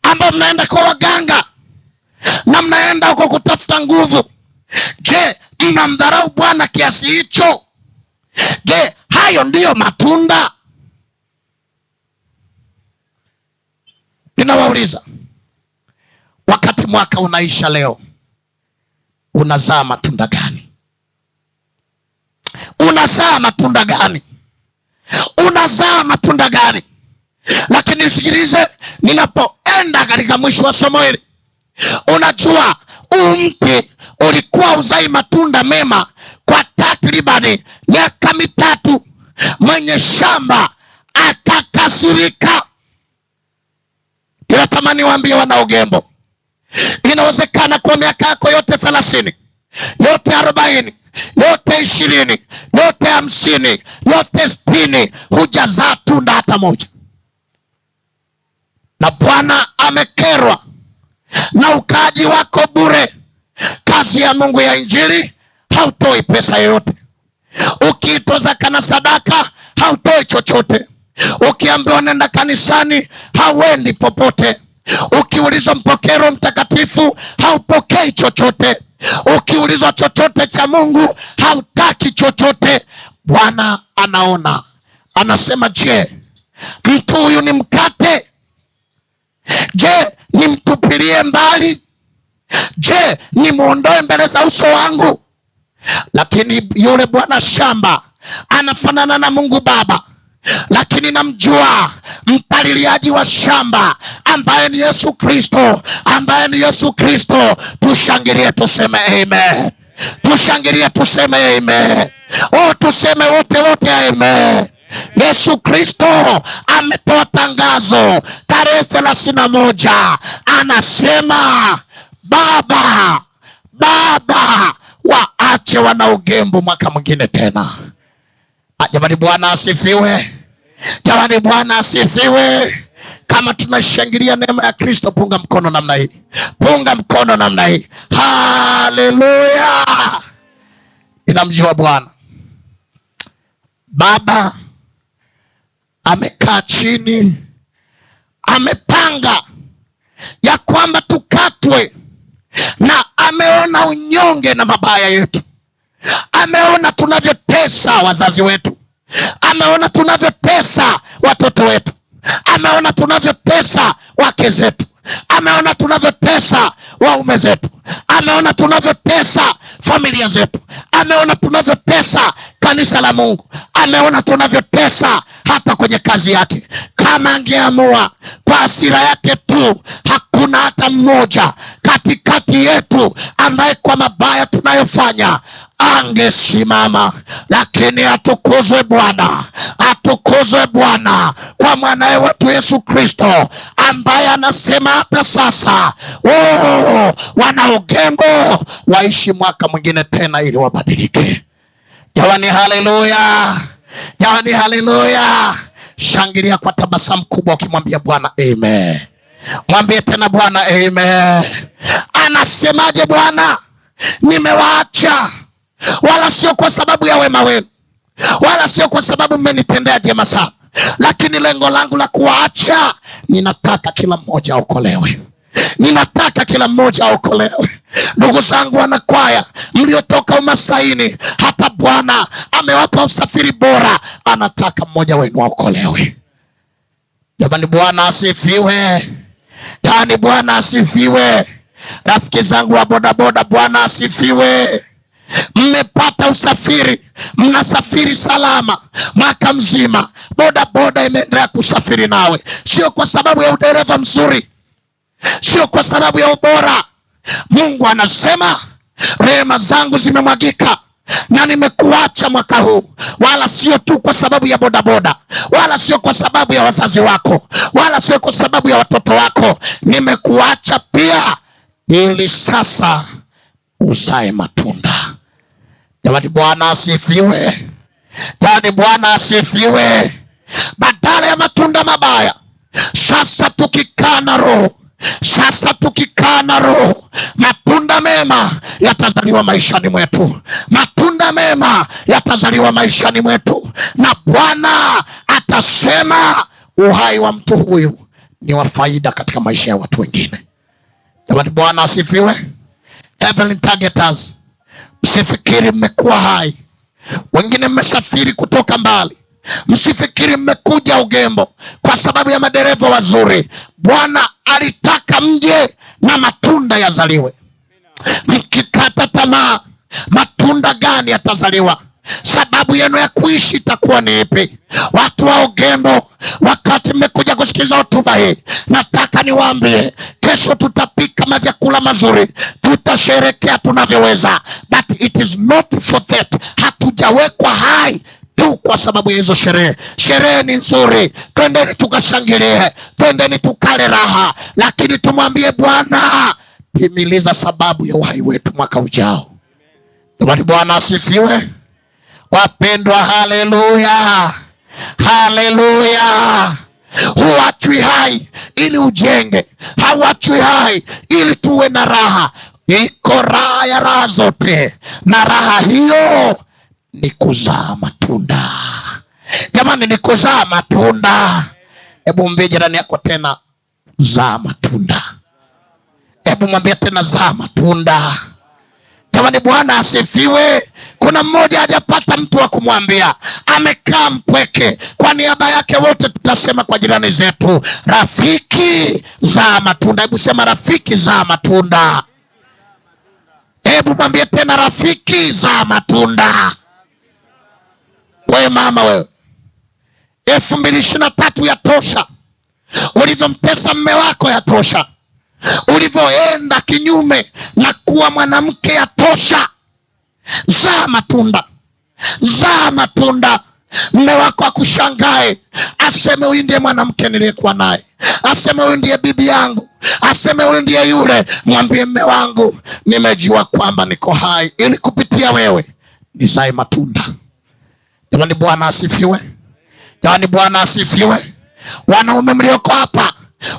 ambao mnaenda kwa waganga na mnaenda huko kutafuta nguvu, je, mnamdharau Bwana kiasi hicho? Je, hayo ndiyo matunda? Ninawauliza, wakati mwaka unaisha leo, unazaa matunda gani? Unazaa matunda gani? Unazaa matunda gani? Lakini sikilize, ninapoenda katika mwisho wa somo hili, unajua mti ulikuwa uzai matunda mema kwa takribani miaka 3. Mwenye shamba akakasirika. Ninatamani waambie wana Ugembo, inawezekana kwa miaka yako yote 30, yote 40, yote 20, yote 50, yote 60, hujazaa tunda hata moja. Na Bwana amekerwa na ukaaji wako bure. Kazi ya Mungu ya injili hautoi pesa yoyote. Ukiitoza kana sadaka hautoi chochote. Ukiambiwa nenda kanisani hauendi popote. Ukiulizwa mpokee Roho Mtakatifu haupokei chochote. Ukiulizwa chochote cha Mungu hautaki chochote. Bwana anaona, anasema, je, mtu huyu ni mkate? Je, nimtupilie mbali? Je, nimuondoe mbele za uso wangu? Lakini yule bwana shamba anafanana na Mungu Baba, lakini namjua mpaliliaji wa shamba ambaye ni Yesu Kristo, ambaye ni Yesu Kristo. Tushangilie tuseme amen. Tushangilie tuseme amen. Oh, tuseme wote wote amen. Yesu Kristo ametoa tangazo tarehe 31, anasema, Baba, Baba, waache wana Ugembo mwaka mwingine tena. Jamani, Bwana asifiwe. Jamani, Bwana asifiwe. Kama tunashangilia neema ya Kristo, punga mkono namna hii. Punga mkono namna hii. Haleluya. Ninamjua Bwana. Baba amekaa chini, amepanga ya kwamba tukatwe, na ameona unyonge na mabaya yetu. Ameona tunavyotesa wazazi wetu, ameona tunavyotesa watoto wetu, ameona tunavyotesa wake zetu, ameona tunavyotesa waume zetu, ameona tunavyotesa familia zetu, ameona tunavyotesa kanisa la Mungu, ameona tunavyotesa hata kwenye kazi yake. Kama angeamua kwa hasira yake tu, hakuna hata mmoja katikati yetu ambaye kwa mabaya tunayofanya angesimama. Lakini atukuzwe Bwana, atukuzwe Bwana kwa mwanae wetu Yesu Kristo, ambaye anasema hata sasa, oh, wana Ugembo waishi mwaka mwingine tena ili wabadilike. Jamani, haleluya! Jamani, haleluya! Shangilia kwa tabasamu kubwa ukimwambia Bwana amen. Mwambie tena Bwana amen. Anasemaje Bwana? Nimewaacha, wala sio kwa sababu ya wema wenu, wala sio kwa sababu mmenitendea jema sana, lakini lengo langu la kuwaacha, ninataka kila mmoja aokolewe. Ninataka kila mmoja aokolewe. Ndugu zangu wanakwaya mliotoka umasaini, hata Bwana amewapa usafiri bora, anataka mmoja wenu aokolewe. Jamani, Bwana asifiwe. Jamani, Bwana asifiwe. Rafiki zangu wa bodaboda, Bwana asifiwe. Mmepata usafiri, mnasafiri salama mwaka mzima. Bodaboda imeendelea kusafiri nawe, sio kwa sababu ya udereva mzuri, sio kwa sababu ya ubora. Mungu anasema rehema zangu zimemwagika na nimekuacha mwaka huu, wala sio tu kwa sababu ya bodaboda, wala sio kwa sababu ya wazazi wako, wala sio kwa sababu ya watoto wako. Nimekuacha pia ili sasa uzae matunda. Jamani, Bwana asifiwe. Jamani, Bwana asifiwe. Badala ya matunda mabaya, sasa tukikaa na Roho, sasa tukikaa na Roho, matunda mema yatazaliwa maishani mwetu. Matunda mema yatazaliwa maishani mwetu, na Bwana atasema uhai wa mtu huyu ni wa faida katika maisha ya watu wengine. Jamani, Bwana asifiwe. Heavenly Targeters, msifikiri mmekuwa hai. Wengine mmesafiri kutoka mbali. Msifikiri mmekuja Ugembo kwa sababu ya madereva wazuri. Bwana alitaka mje na matunda yazaliwe. Mkikata tamaa, matunda gani yatazaliwa? Sababu yenu ya kuishi itakuwa ni ipi? Watu wa Ugembo, wakati mmekuja kusikiza hotuba hii, nataka niwaambie, kesho tutapika mavyakula mazuri, tutasherekea tunavyoweza, but it is not for that. Hatujawekwa hai tu kwa sababu ya hizo sherehe. Sherehe ni nzuri, twendeni tukashangilie, twendeni tukale raha, lakini tumwambie Bwana, timiliza sababu ya uhai wetu mwaka ujao. Jamani, Bwana asifiwe. Wapendwa, haleluya, haleluya. Huachwi hai ili ujenge, hauachwi hai ili tuwe na raha. Iko raha ya raha zote, na raha hiyo ni kuzaa matunda. Jamani, ni kuzaa matunda. Hebu mwambie jirani yako tena, zaa matunda. Hebu mwambie tena, zaa matunda. Jamani, Bwana asifiwe. Kuna mmoja hajapata mtu wa kumwambia, amekaa mpweke. Kwa niaba yake wote tutasema kwa jirani zetu, rafiki zaa matunda. Hebu sema, rafiki zaa matunda. Hebu mwambie tena, rafiki zaa matunda. Wewe mama wewe, 2023 yatosha. Ulivyomtesa mme wako yatosha. Ulivyoenda kinyume na kuwa mwanamke yatosha. Zaa matunda, zaa matunda. Mme wako akushangae, aseme huyu ndiye mwanamke niliyekuwa naye, aseme huyu ndiye bibi yangu, aseme huyu ndiye yule. Mwambie mme wangu, nimejua kwamba niko hai ili kupitia wewe nizae matunda. Jamani, Bwana asifiwe. Jamani, Bwana asifiwe. Wanaume mlioko hapa,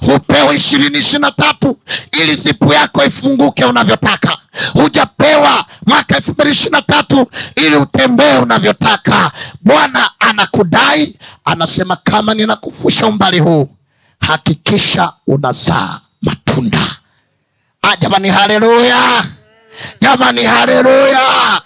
hupewa 2023 ili zipu yako ifunguke unavyotaka. Hujapewa mwaka 2023 ili utembee unavyotaka. Bwana anakudai, anasema kama ninakufusha umbali huu, hakikisha unazaa matunda. Jamani, haleluya. Jamani, haleluya.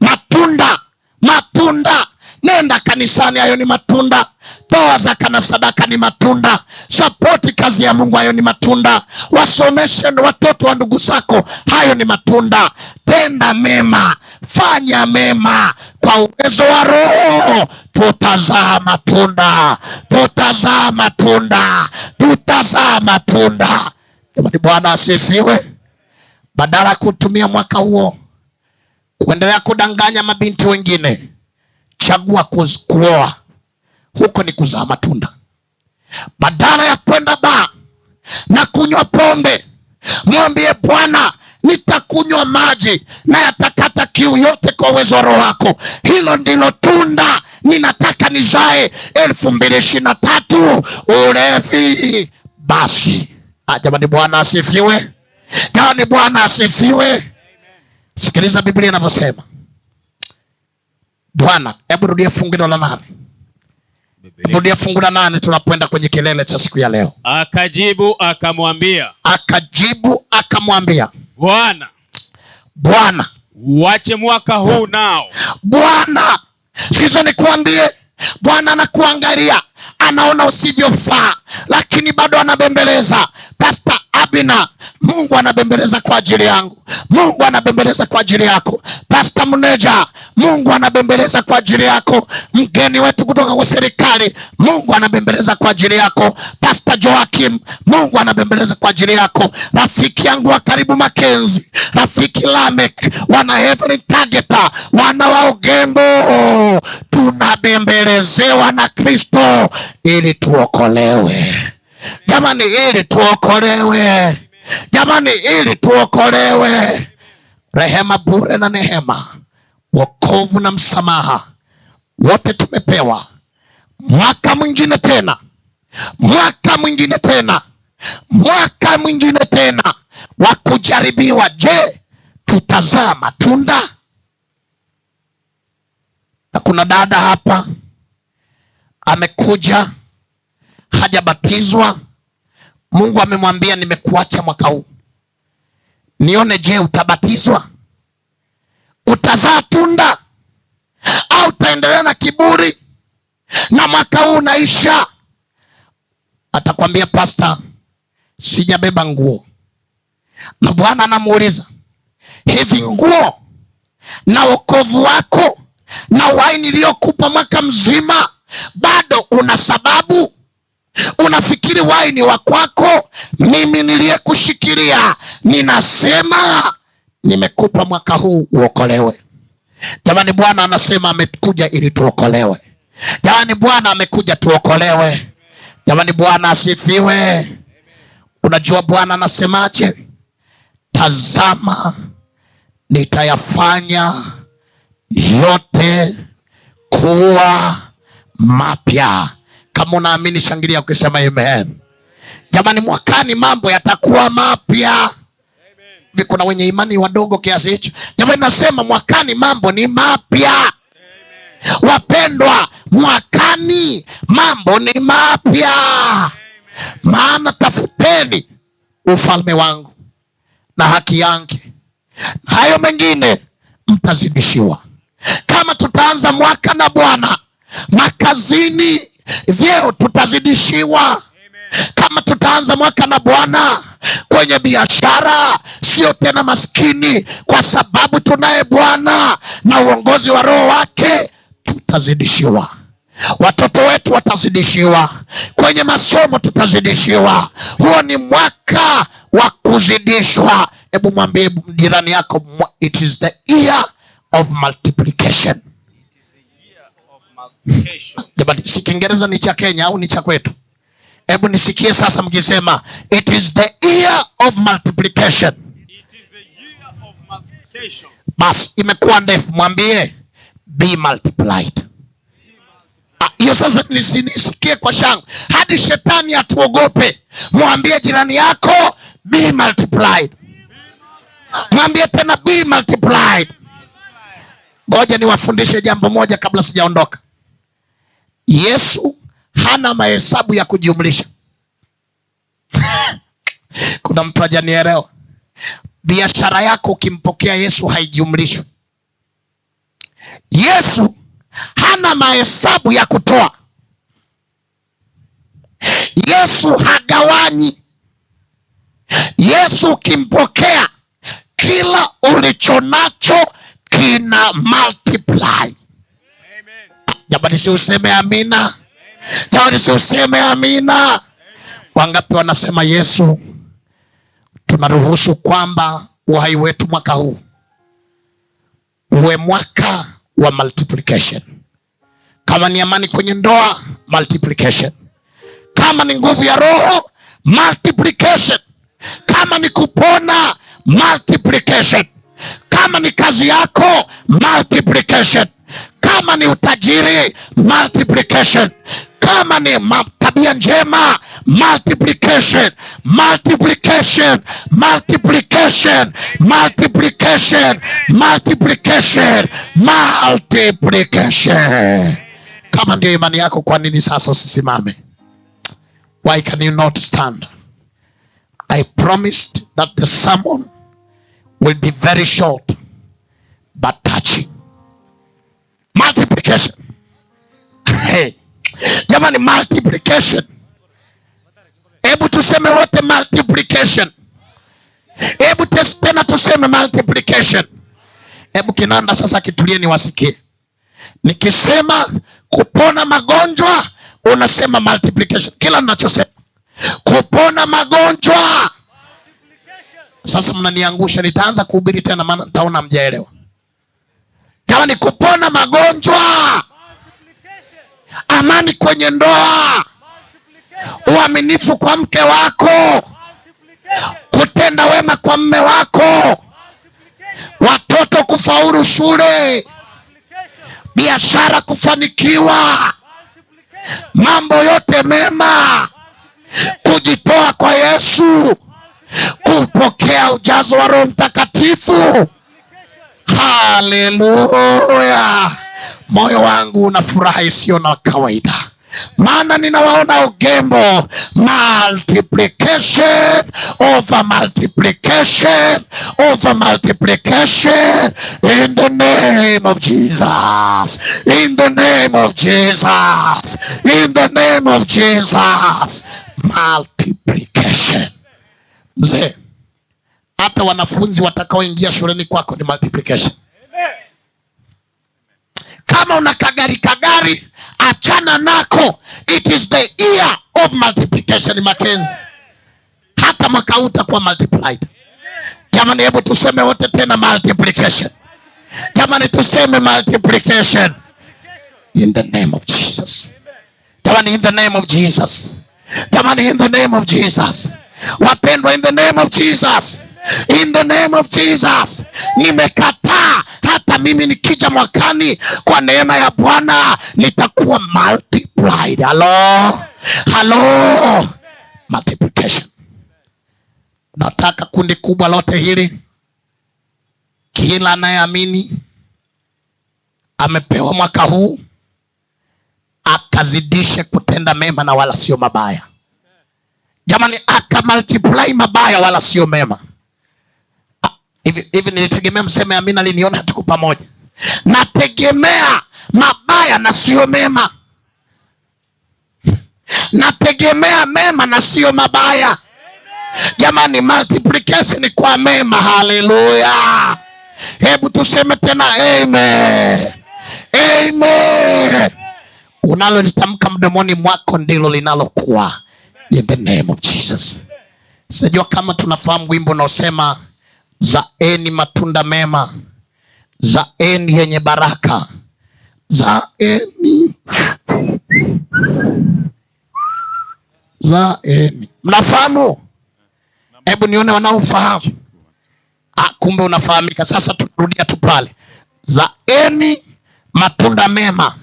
Matunda, matunda. Nenda kanisani, hayo ni matunda. Toa zaka na sadaka ni matunda. Sapoti kazi ya Mungu, hayo ni matunda. Wasomeshe watoto wa ndugu zako, hayo ni matunda. Tenda mema, fanya mema kwa uwezo wa Roho, tutazaa matunda, tutazaa matunda, tutazaa matunda. Jamani, Bwana asifiwe. Badala kutumia mwaka huo kuendelea kudanganya mabinti wengine, chagua kuoa. Huko ni kuzaa matunda. Badala ya kwenda baa na kunywa pombe, mwambie Bwana, Nitakunywa maji na yatakata kiu yote kwa uwezo wa Roho wako. Hilo ndilo tunda ninataka nizae 2023. Ulevi basi. Jamani, Bwana asifiwe. Jamani, Bwana asifiwe. Sikiliza Biblia inavyosema. Bwana, hebu rudia fungu la 8. Rudia fungu la 8 tunapoenda kwenye kilele cha siku ya leo. Akajibu akamwambia. Akajibu akamwambia, Bwana, Bwana, uache mwaka huu nao. Bwana, sikiza nikuambie, Bwana anakuangalia, anaona usivyofaa, lakini bado anabembeleza. Pastor Abina, Mungu anabembeleza kwa ajili yangu. Mungu anabembeleza kwa ajili yako. Pastor Mneja, Mungu anabembeleza kwa ajili yako. Mgeni wetu kutoka kwa serikali, Mungu anabembeleza kwa ajili yako. Pastor Joakim, Mungu anabembeleza kwa ajili yako. Rafiki yangu wa karibu Makenzi, rafiki Lamek, wana Heavenly Targeter, wana wa Ogembo, tunabembelezewa na Kristo ili tuokolewe. Jamani, ili tuokolewe. Jamani, ili tuokolewe. Rehema bure na nehema, wokovu na msamaha, wote tumepewa. Mwaka mwingine tena, mwaka mwingine tena, mwaka mwingine tena wa kujaribiwa. Je, tutazaa matunda? Na kuna dada hapa amekuja, hajabatizwa. Mungu amemwambia nimekuacha mwaka huu, nione je utabatizwa, utazaa tunda au utaendelea na kiburi na mwaka huu unaisha. Atakwambia, pastor, sijabeba nguo. Na Bwana anamuuliza, hivi nguo na wokovu wako na uhai niliyokupa mwaka mzima, bado una sababu? Unafikiri uhai ni wa kwako? Mimi niliyekushikilia ninasema nimekupa mwaka huu uokolewe. Jamani, Bwana anasema amekuja ili tuokolewe. Jamani, Bwana amekuja tuokolewe. Jamani, Bwana asifiwe. Unajua Bwana anasemaje? Tazama, nitayafanya yote kuwa mapya. Kama unaamini shangilia ukisema amen. Jamani, mwakani mambo yatakuwa mapya. Kuna wenye imani wadogo kiasi hicho. Jamani, nasema mwakani mambo ni mapya. Wapendwa, mwakani mambo ni mapya. Maana tafuteni ufalme wangu na haki yangu, hayo mengine mtazidishiwa. Kama tutaanza mwaka na Bwana, makazini, vyeo tutazidishiwa. Kama tutaanza mwaka na Bwana kwenye biashara, sio tena maskini, kwa sababu tunaye Bwana na uongozi wa Roho wake, tutazidishiwa. Watoto wetu watazidishiwa, kwenye masomo tutazidishiwa. Huo ni mwaka wa kuzidishwa. Hebu mwambie jirani yako, it is the year of multiplication. Jamani, si Kiingereza ni cha Kenya au ni cha kwetu? Hebu nisikie sasa mkisema, it is the year of multiplication. It is the year of multiplication. Bas, imekuwa ndefu, mwambie be multiplied. Hiyo sasa nisikie kwa shangwe hadi shetani atuogope. Mwambie jirani yako be multiplied. Mwambie tena be multiplied. Ngoja niwafundishe jambo moja kabla sijaondoka. Yesu hana mahesabu ya kujumlisha. Kuna mtu hajanielewa. Biashara yako ukimpokea Yesu haijumlishwi. Yesu hana mahesabu ya kutoa. Yesu hagawanyi. Yesu ukimpokea, kila ulichonacho kina multiply. Amen. Jamani, si useme amina. Jamani, si useme amina. Wangapi wanasema Yesu, tunaruhusu kwamba uhai wetu mwaka huu uwe mwaka wa multiplication. Kama ni amani kwenye ndoa, multiplication. Kama ni nguvu ya Roho, multiplication. Kama ni kupona, multiplication. Kama ni kazi yako, multiplication. Kama ni utajiri, multiplication. Kama ni tabia njema, multiplication, multiplication, multiplication, multiplication, multiplication, multiplication. Kama ndio imani yako, kwa nini sasa usisimame? Why can you not stand? I promised that the sermon will be very short but touching. Multiplication. Hey. Jamani, multiplication. Hebu tuseme wote multiplication. Hebu tena tuseme multiplication. Hebu kinanda sasa kitulie niwasikie. Nikisema kupona magonjwa, unasema multiplication. Kila ninachosema kupona magonjwa. Sasa mnaniangusha, nitaanza kuhubiri tena maana nitaona mjaelewa. Kama ni kupona magonjwa, amani kwenye ndoa, uaminifu kwa mke wako, kutenda wema kwa mme wako, watoto kufaulu shule, biashara kufanikiwa, mambo yote mema, kujitoa kwa Yesu, kupokea ujazo wa Roho Mtakatifu. Haleluya. Moyo wangu una furaha isiyo na kawaida, maana ninawaona Ugembo. Multiplication over multiplication over multiplication, in the name of Jesus, in the name of Jesus, in the name of Jesus. Multiplication. Mzee, hata wanafunzi watakaoingia shuleni kwako ni multiplication. Kama una kagari kagari, achana nako. It is the year of multiplication, Mackenzie. Hata mwaka huu utakuwa multiplied. Jamani, hebu tuseme wote tena multiplication. Jamani, tuseme multiplication. In the name of Jesus. Jamani, in the name of Jesus. Jamani, in the name of Jesus. Wapendwa, in the name of Jesus. In the name of Jesus. Nimekataa hata mimi nikija mwakani kwa neema ya Bwana nitakuwa multiplied. Hello? Hello? Multiplication. Nataka kundi kubwa lote hili, kila anayeamini amepewa mwaka huu akazidishe kutenda mema na wala sio mabaya. Jamani, akamultiply mabaya wala sio mema. Hivi nilitegemea mseme amina, liniona tuko pamoja. Nategemea mabaya na sio mema. Nategemea mema na sio mabaya. Jamani, multiplication kwa mema. Haleluya. Hebu tuseme tena amen. Amen. Unalolitamka mdomoni mwako ndilo linalokuwa. In the name of Jesus. Sijua kama tunafahamu wimbo unaosema zaeni matunda mema, zaeni yenye baraka, zaeni, zaeni. Mnafahamu? Hebu nione wanaofahamu. Ah, kumbe unafahamika. Sasa tunarudia tu pale. Zaeni matunda mema,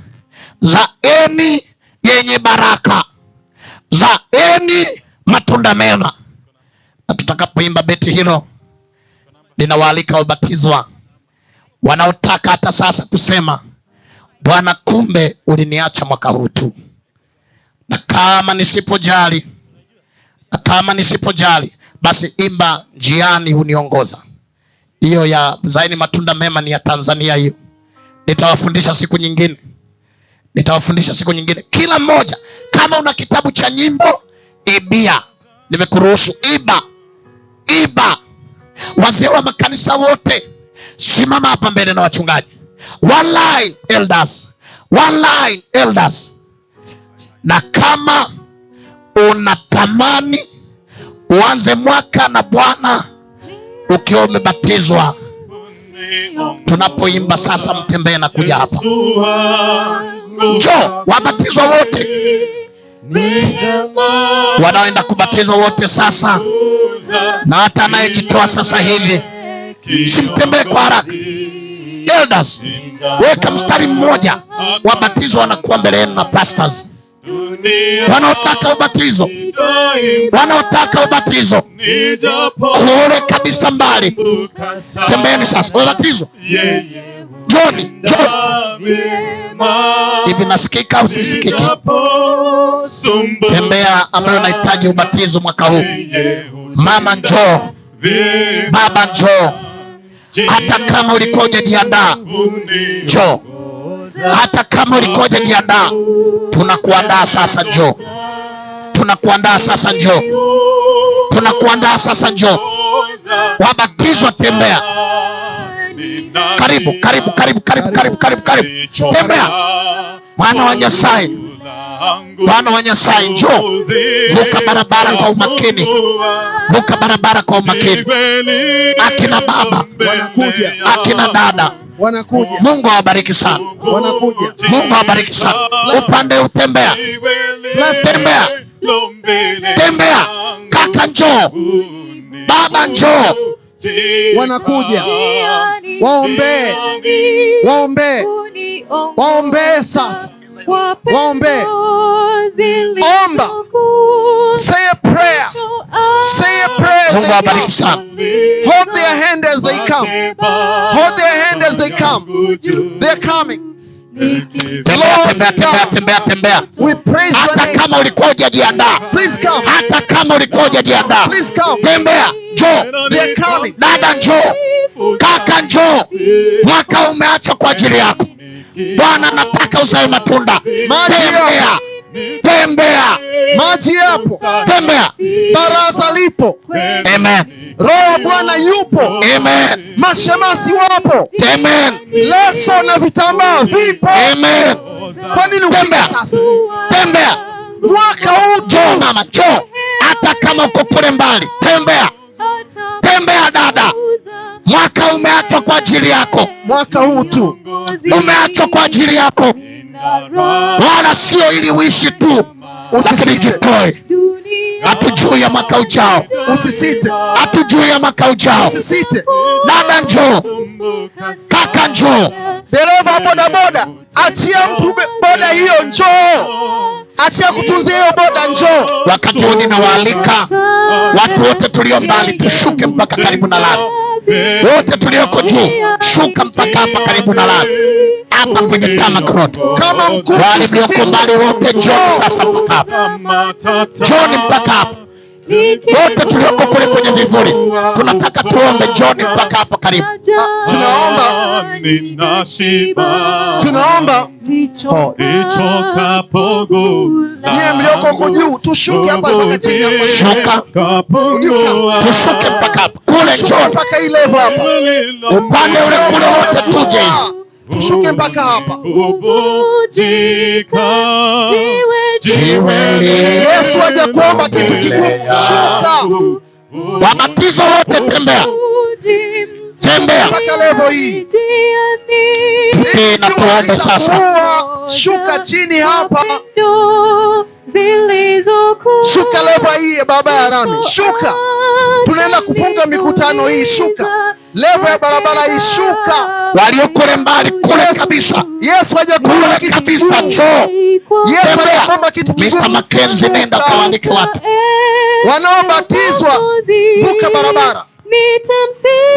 zaeni yenye baraka, zaeni matunda mema. Na tutakapoimba beti hilo, ninawaalika wabatizwa wanaotaka hata sasa kusema, Bwana, kumbe uliniacha mwaka huu tu, na kama nisipojali, na kama nisipojali, basi imba njiani huniongoza. Hiyo ya zaeni matunda mema ni ya Tanzania hiyo. Nitawafundisha siku nyingine. Nitawafundisha siku nyingine. Kila mmoja, kama una kitabu cha nyimbo, ibia. Nimekuruhusu, iba. Iba. Wazee wa makanisa wote, simama hapa mbele na wachungaji. One line elders. One line elders. Na kama unatamani uanze mwaka na Bwana ukiwa umebatizwa, tunapoimba sasa mtembee na kuja hapa. Njoo wabatizwa wote. Wanaoenda kubatizwa wote sasa, na hata anayejitoa sasa hivi, simtembee kwa haraka. Elders, weka mstari mmoja. Wabatizwa wanakuwa mbele yenu na pastors. Wanaotaka ubatizo, wanaotaka ubatizo kule kabisa mbali, tembeeni sasa. Wabatizwa John, John. Hivi nasikika au sisikiki? Tembea ambayo unahitaji ubatizo mwaka huu. Mama njoo, baba njoo. Hata kama ulikuwa hujajiandaa, njoo. Hata kama ulikuwa hujajiandaa, tunakuandaa sasa, njoo. Tunakuandaa sasa, njoo. Tunakuandaa sasa, njoo. Wabatizwa, tembea. Karibu, karibu, karibu, karibu, karibu, karibu, karibu. Tembea. Mwana wa Nyasaye, Mwana wa Nyasaye, njoo. Vuka barabara kwa umakini. Vuka barabara kwa umakini. Akina baba wanakuja, akina dada wanakuja. Mungu awabariki sana. Wanakuja. Mungu awabariki sana. Upande utembea. Tembea. Tembea. Kaka njoo. Baba njoo. Wanakuja. Waombee. Waombee. Waombee sasa. Waombee. Omba. Say a prayer. Say a prayer. Mungu awabariki sana. Hold their hand as they come. Hold their hand as they come. They're coming. Tembea, tembea, tembea, tembea, tembea. We praise your Hata name. kama ulikuwa hujajiandaa. Please come. Hata kama ulikuwa hujajiandaa. Please come. Tembea, njoo. They're coming. Dada njoo. Kaka njoo. Mwaka umeachwa kwa ajili yako. Bwana nataka uzae matunda. Tembea. Tembea. Maji yapo. Tembea. Baraza lipo. Amen. Roho wa Bwana yupo. Amen. Mashemasi wapo. Amen. Leso na vitambaa vipo. Amen. Kwa nini ufike Tembea. sasa? Tembea. Mwaka huu Njoo mama, njoo. Hata kama uko kule mbali, tembea. Tembea dada. Mwaka umeachwa kwa ajili yako. Mwaka huu tu umeachwa kwa ajili yako, wala sio ili uishi tu, lakini jitoe. Hatujui ya mwaka ujao, usisite, hatujui ya mwaka ujao. Usisite. Dada njoo, kaka njoo, dereva bodaboda, achia mtu boda hiyo, njoo. Achia kutunzia hiyo boda, njoo. Wakati huu ninawaalika watu wote tulio mbali tushuke mpaka karibu na lami. Wote tulioko juu shuka mpaka hapa karibu na lami, hapa kwenye tarmac road. Kama mkuu, wale mlioko mbali wote njoo sasa mpaka hapa, njooni mpaka hapa. Wote tulioko kule kwenye vivuli tunataka tuombe, njooni mpaka hapa karibu. Tunaomba, tunaomba nyie mlioko huko juu tushuke hapa mpaka chini hapa. Shuka, tushuke mpaka hapa kule, njooni mpaka ile level hapa, upande ule kule, wote tuje hivi. Tushuke mpaka hapa. Yesu hajakuomba kitu kigumu. Shuka. Wabatizo wote tembea. Tembea mpaka level hii. Tena tuombe sasa. Shuka chini hapa. Shuka level hii ya baba ya Rami. Shuka. Tunaenda kufunga mikutano hii. Shuka. Level ya barabara hii. Shuka. Waliokule mbali kule kabisa. Yesu hajakuomba kitu kabisa, njoo. Yesu hajakuomba kitu kigumu. Mr. Mackenzie, nenda kawaandike watu. Wanaobatizwa vuka barabara.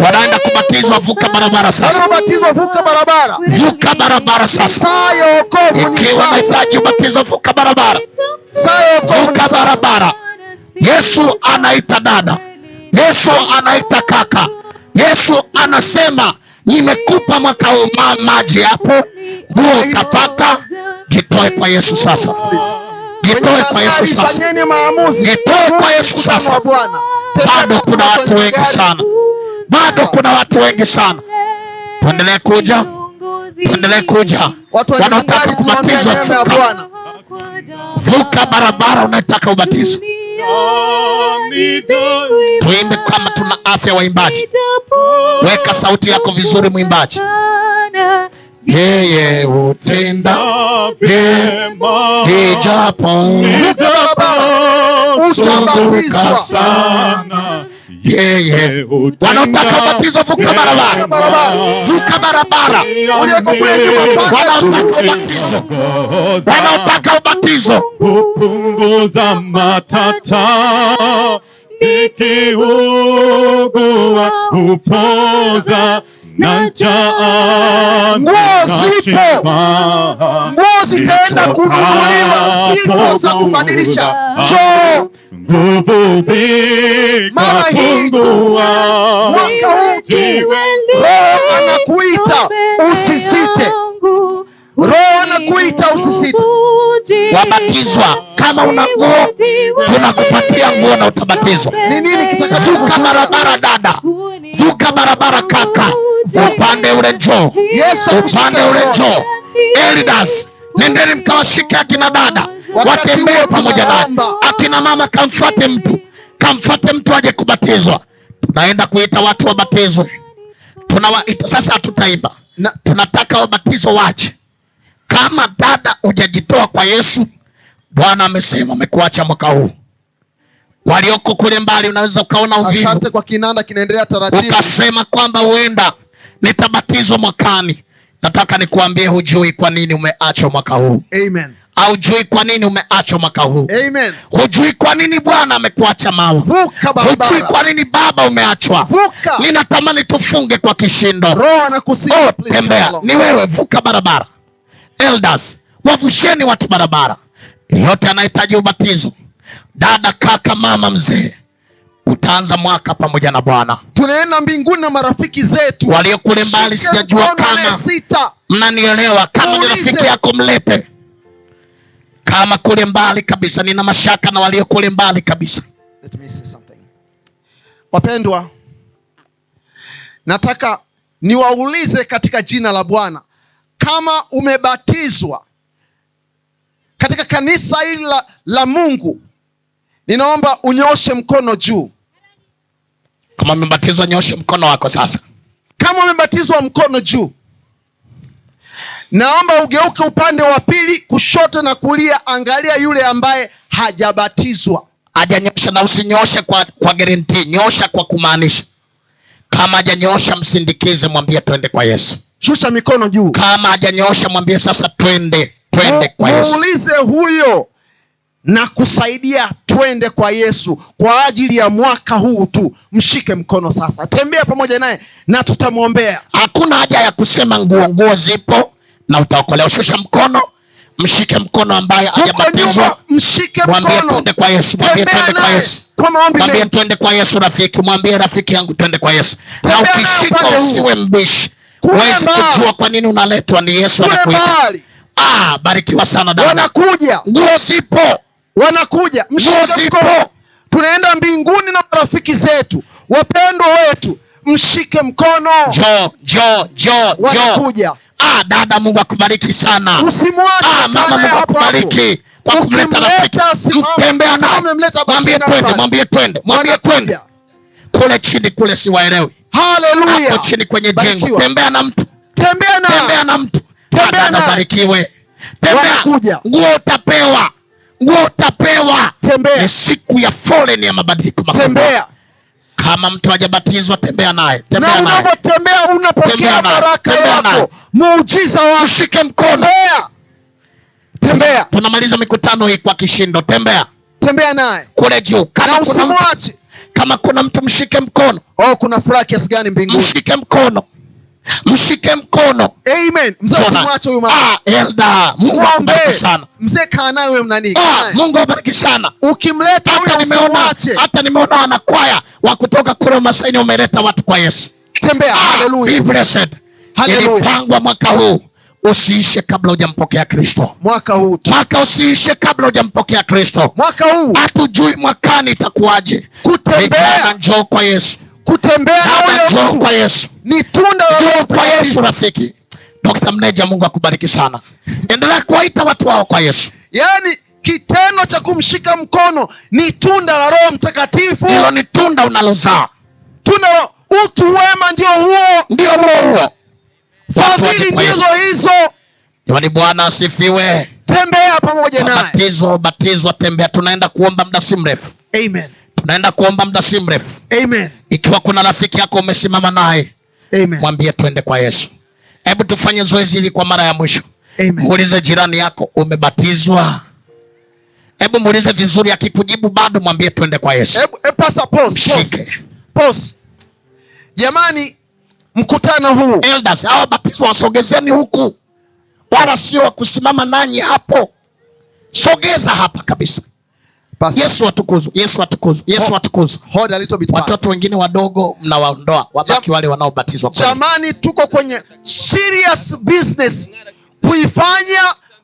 Wanaenda kubatizwa vuka barabara sasa. Wanaobatizwa vuka barabara. Vuka barabara sasa. Saa ya wokovu ni Ikiwa sasa. unahitaji ubatizo vuka barabara. Saa ya wokovu ni Vuka sasa. barabara. Yesu anaita dada. Yesu anaita kaka. Yesu anasema nimekupa mwaka huu, maji hapo, nguo utapata. Jitoe kwa Yesu sasa. Jitoe kwa Yesu sasa. Fanyeni maamuzi. Jitoe kwa Yesu sasa. Bwana. Bado kuna watu wengi sana. Bado kuna watu wengi sana. Tuendelee kuja. Tuendelee kuja. Watu wanaotaka kubatizwa vuka. Vuka barabara unataka ubatizo. Tuimbe kama tuna afya waimbaji. Weka sauti yako vizuri mwimbaji. Yeye hutenda vyema, ijapo Utabatizwa sana. Yeye wanaotaka ubatizo, vuka barabara, vuka barabara. Ulioko kule nyuma, panda juu. Wanaotaka ubatizo, wanaotaka ubatizo, Hupunguza matata, nikiugua hupoza na njaa. Nguo zipo, nguo zitaenda kununuliwa, zipo za kubadilisha. Njoo nguvu mara hii tu, zikapungua. Mwaka huu tu, Roho anakuita usisite. Roho anakuita usisite. Wabatizwa, kama una nguo tunakupatia nguo na utabatizwa. Ni nini kitakacho Vuka barabara dada, vuka barabara kaka, upande ule njoo, Yesu upande ule njoo. Elders, nendeni mkawashike akina dada watembee pamoja naye. Akina mama, kamfuate mtu, kamfuate mtu aje kubatizwa. Tunaenda kuita watu wabatizwe, tunawaita sasa. Hatutaimba, tunataka wabatizo waje. Kama dada hujajitoa kwa Yesu, Bwana amesema amekuacha mwaka huu. Walioko kule mbali, unaweza ukaona uvivu. Asante kwa kinanda kinaendelea taratibu, ukasema kwamba huenda nitabatizwa mwakani. Nataka nikuambie, hujui kwa nini umeachwa mwaka huu. Amen. Haujui kwa nini umeachwa mwaka huu. Amen. Hujui kwa nini Bwana amekuacha mawe. Vuka barabara. Hujui kwa nini baba umeachwa. Vuka. Ninatamani tufunge kwa kishindo. Roho anakusihi. Oh, tembea. Ni wewe, vuka barabara. Elders, wavusheni watu barabara. Yote anahitaji ubatizo. Dada, kaka, mama, mzee, utaanza mwaka pamoja na Bwana. Tunaenda mbinguni na marafiki zetu walio kule mbali, sijajua kama mnanielewa. Kama ni rafiki yako mlete. Kama kule mbali kabisa, nina mashaka na walio kule mbali kabisa. Let me say something. Wapendwa, nataka niwaulize katika jina la Bwana, kama umebatizwa katika kanisa hili la Mungu, ninaomba unyoshe mkono juu. Kama umebatizwa, nyoshe mkono wako sasa. Kama umebatizwa, mkono juu. Naomba ugeuke upande wa pili, kushoto na kulia, angalia yule ambaye hajabatizwa. Hajanyosha, na usinyoshe kwa guarantee, nyosha kwa kumaanisha. Kama hajanyosha, msindikize, mwambie twende kwa Yesu. Shusha mikono juu. Kama hajanyosha, mwambie sasa twende, twende kwa Yesu. Muulize huyo na kusaidia twende kwa Yesu kwa ajili ya mwaka huu tu. Mshike mkono sasa, tembea pamoja naye na tutamwombea. Hakuna haja ya kusema nguo, nguo zipo na utaokolewa. Shusha mkono, mshike mkono ambaye hajabatizwa, mshike mkono, mwambie twende kwa Yesu, mwambie twende kwa Yesu, kwa maombi, mwambie twende kwa Yesu. Rafiki, mwambie rafiki yangu twende kwa Yesu. Na ukishika usiwe mbishi, huwezi kujua kwa nini unaletwa, ni Yesu anakuita. Ah, barikiwa sana dada. Wanakuja, nguo zipo, wanakuja, mshike mkono. Tunaenda mbinguni na marafiki zetu, wapendwa wetu, mshike mkono. Jo, jo, jo, wanakuja. Ah, dada, Mungu akubariki sana. Usimwache. Ah, mama, Mungu akubariki kwa kumleta rafiki. Mtembea naye, mwambie twende, mwambie twende, mwambie twende. Kule chini kule siwaelewi. Haleluya. Hapo chini kwenye jengo, tembea na mtu, tembea na, tembea na mtu, tembea na, barikiwe. Tembea, nguo utapewa, nguo utapewa. Tembea. Ni siku ya foleni ya mabadiliko makubwa. Tembea. Kama mtu hajabatizwa, tembea naye, tembea na naye. Unapotembea unapokea baraka yako, muujiza wako. Mshike mkono. Tembea. Tembea. Tunamaliza mikutano hii kwa kishindo. Tembea. Tembea naye kule juu. Kama na usimwache. Kama kuna mtu mshike mkono. Oh, kuna furaha kiasi gani mbinguni. Mshike mkono. Mshike mkono. Amen. Mzee usimwache huyu mama. Ah, elder, Mungu akubariki sana. Mzee kaa naye wewe mnani. Ah, Mungu akubariki sana. Ukimleta huyo usimwache. Hata nimeona wanakwaya wa kutoka kule Masaini umeleta watu kwa Yesu. Tembea. Hallelujah. Be blessed. Hallelujah. Ilipangwa mwaka huu usiishe kabla hujampokea Kristo. Mwaka huu. Mwaka usiishe kabla hujampokea Kristo. Mwaka huu. Hatujui mwakani itakuwaje. Kutembea njoo kwa Yesu. Kutembea na huyo mtu kwa Yesu ni tunda la kwa Yesu. Rafiki Dr. Mneja, Mungu akubariki sana. Endelea kuwaita watu wao kwa Yesu. Yaani kitendo cha kumshika mkono ni tunda la Roho Mtakatifu. Hilo ni tunda unalozaa. Tunda utu wema ndio huo, ndio huo. Fadhili ndizo hizo. Jamani, Bwana asifiwe. Tembea pamoja naye. Batizwa, batizwa, tembea. Tunaenda kuomba muda si mrefu. Amen. Tunaenda kuomba muda si mrefu. Amen. Ikiwa kuna rafiki yako umesimama naye, amen, mwambie twende kwa Yesu. Hebu tufanye zoezi hili kwa mara ya mwisho. Amen. Muulize jirani yako, umebatizwa? Hebu muulize vizuri, akikujibu bado mwambie twende kwa Yesu. Hebu pasa pause. Pause. Jamani, mkutano huu, elders, hao batizwa wasogezeni huku. Wala sio wa kusimama nanyi hapo. Sogeza hapa kabisa. Pastor. Yesu atukuzwe, Yesu atukuzwe, Yesu atukuzwe. Hold a little bit, pastor. Watoto wengine wadogo mnawaondoa, wabaki wale wanaobatizwa. Jamani, tuko kwenye serious business.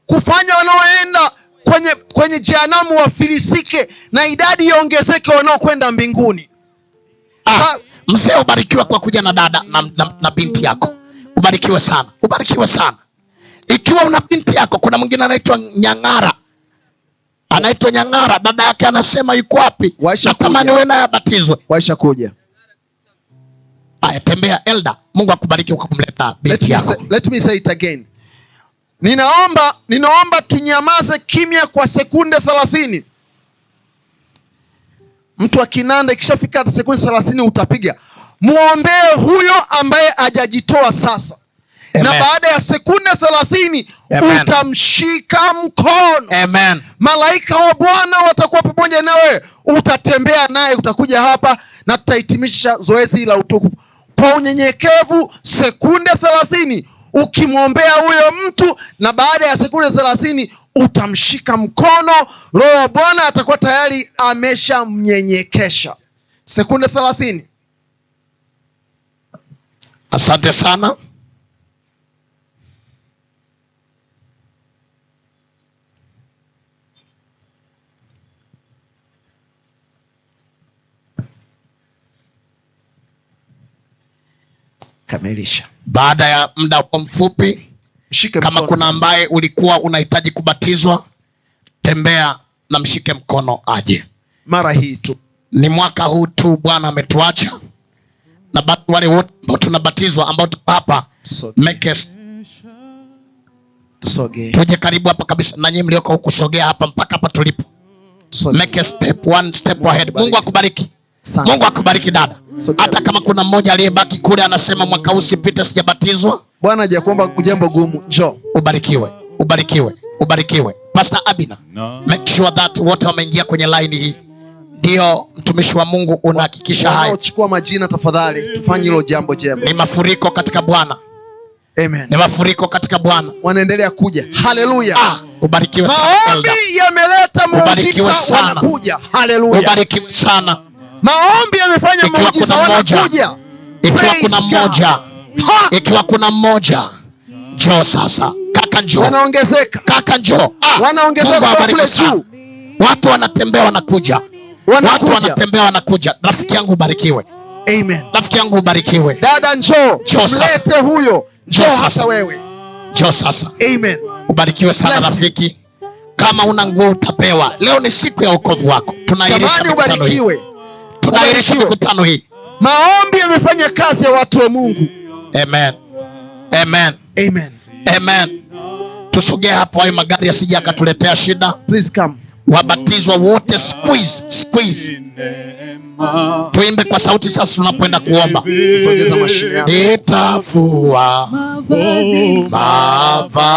Kufanya wanaoenda kwenye jehanamu wafilisike na idadi iongezeke wanaokwenda mbinguni. Mzee ubarikiwe kwa kuja na dada na binti yako. Ubarikiwe sana. Ubarikiwe sana. Ikiwa una binti yako, kuna mwingine anaitwa Nyang'ara. Anaitwa Nyang'ara, dada yake anasema yuko wapi? Natamani wewe naye abatizwe. Waisha kuja. Aya, tembea elder. Mungu akubariki kwa kumleta binti yako. Let me say it again. Ninaomba tunyamaze kimya kwa sekunde 30. Mtu akinanda ikishafika sekunde 30 utapiga. Muombee huyo ambaye hajajitoa sasa. Amen. Na baada ya sekunde 30 utamshika mkono. Amen. Malaika wa Bwana watakuwa pamoja nawe, utatembea naye, utakuja hapa na tutahitimisha zoezi la utukufu. Kwa unyenyekevu sekunde 30 ukimwombea huyo mtu, na baada ya sekunde 30 utamshika mkono, Roho wa Bwana atakuwa tayari ameshamnyenyekesha. Sekunde 30. Asante sana. Kamilisha. Baada ya muda mfupi, kama kuna ambaye ulikuwa unahitaji kubatizwa, tembea na mshike mkono aje. Mara hii tu. Ni mwaka huu tu Bwana ametuacha. Na bado wale wote ambao tunabatizwa ambao tuko hapa, make us tusogee. Tuje karibu hapa kabisa, na nyinyi mlioko huku sogea hapa mpaka hapa tulipo. Make a step, one step ahead. Mungu akubariki. Mungu akubariki dada. Hata kama kuna mmoja aliyebaki kule anasema mwaka huu usipite sijabatizwa, Bwana hajakuomba jambo gumu, njoo. Ubarikiwe, ubarikiwe, ubarikiwe. Pastor Abina, make sure that wote wameingia kwenye line hii. Ndio mtumishi wa Mungu unahakikisha hayo. Chukua majina tafadhali, tufanye hilo jambo jema. Ni mafuriko katika Bwana. Amen. Ni mafuriko katika Bwana. Wanaendelea kuja. Haleluya. Ubarikiwe sana. Maombi yameleta muujiza, wanakuja. Haleluya. Ubarikiwe sana. Maombi yamefanya muujiza, wanakuja. Ikiwa kuna mmoja, ikiwa kuna mmoja, njoo sasa. Kaka njoo. Wanaongezeka. Kaka njoo. Wanaongezeka kule juu. Watu wanatembea wanakuja. Watu wanatembea wanakuja. Rafiki yangu ubarikiwe. Amen. Rafiki yangu ubarikiwe. Dada njoo. Mlete huyo. Njoo hata wewe. Njoo sasa. Amen. Ubarikiwe sana rafiki. Kama una nguo utapewa. Leo ni siku ya wokovu wako. Tunairisha mkutano hii. Tunairisha mkutano hii. Maombi yamefanya kazi ya watu wa Mungu. Amen. Amen. Amen. Amen. Tusogee hapo, hayo magari yasije yakatuletea shida. Please come. Wabatizwa wote, squeeze, squeeze. Tuimbe kwa sauti sasa tunapoenda kuomba. Sogeza mashine yako. Nitafua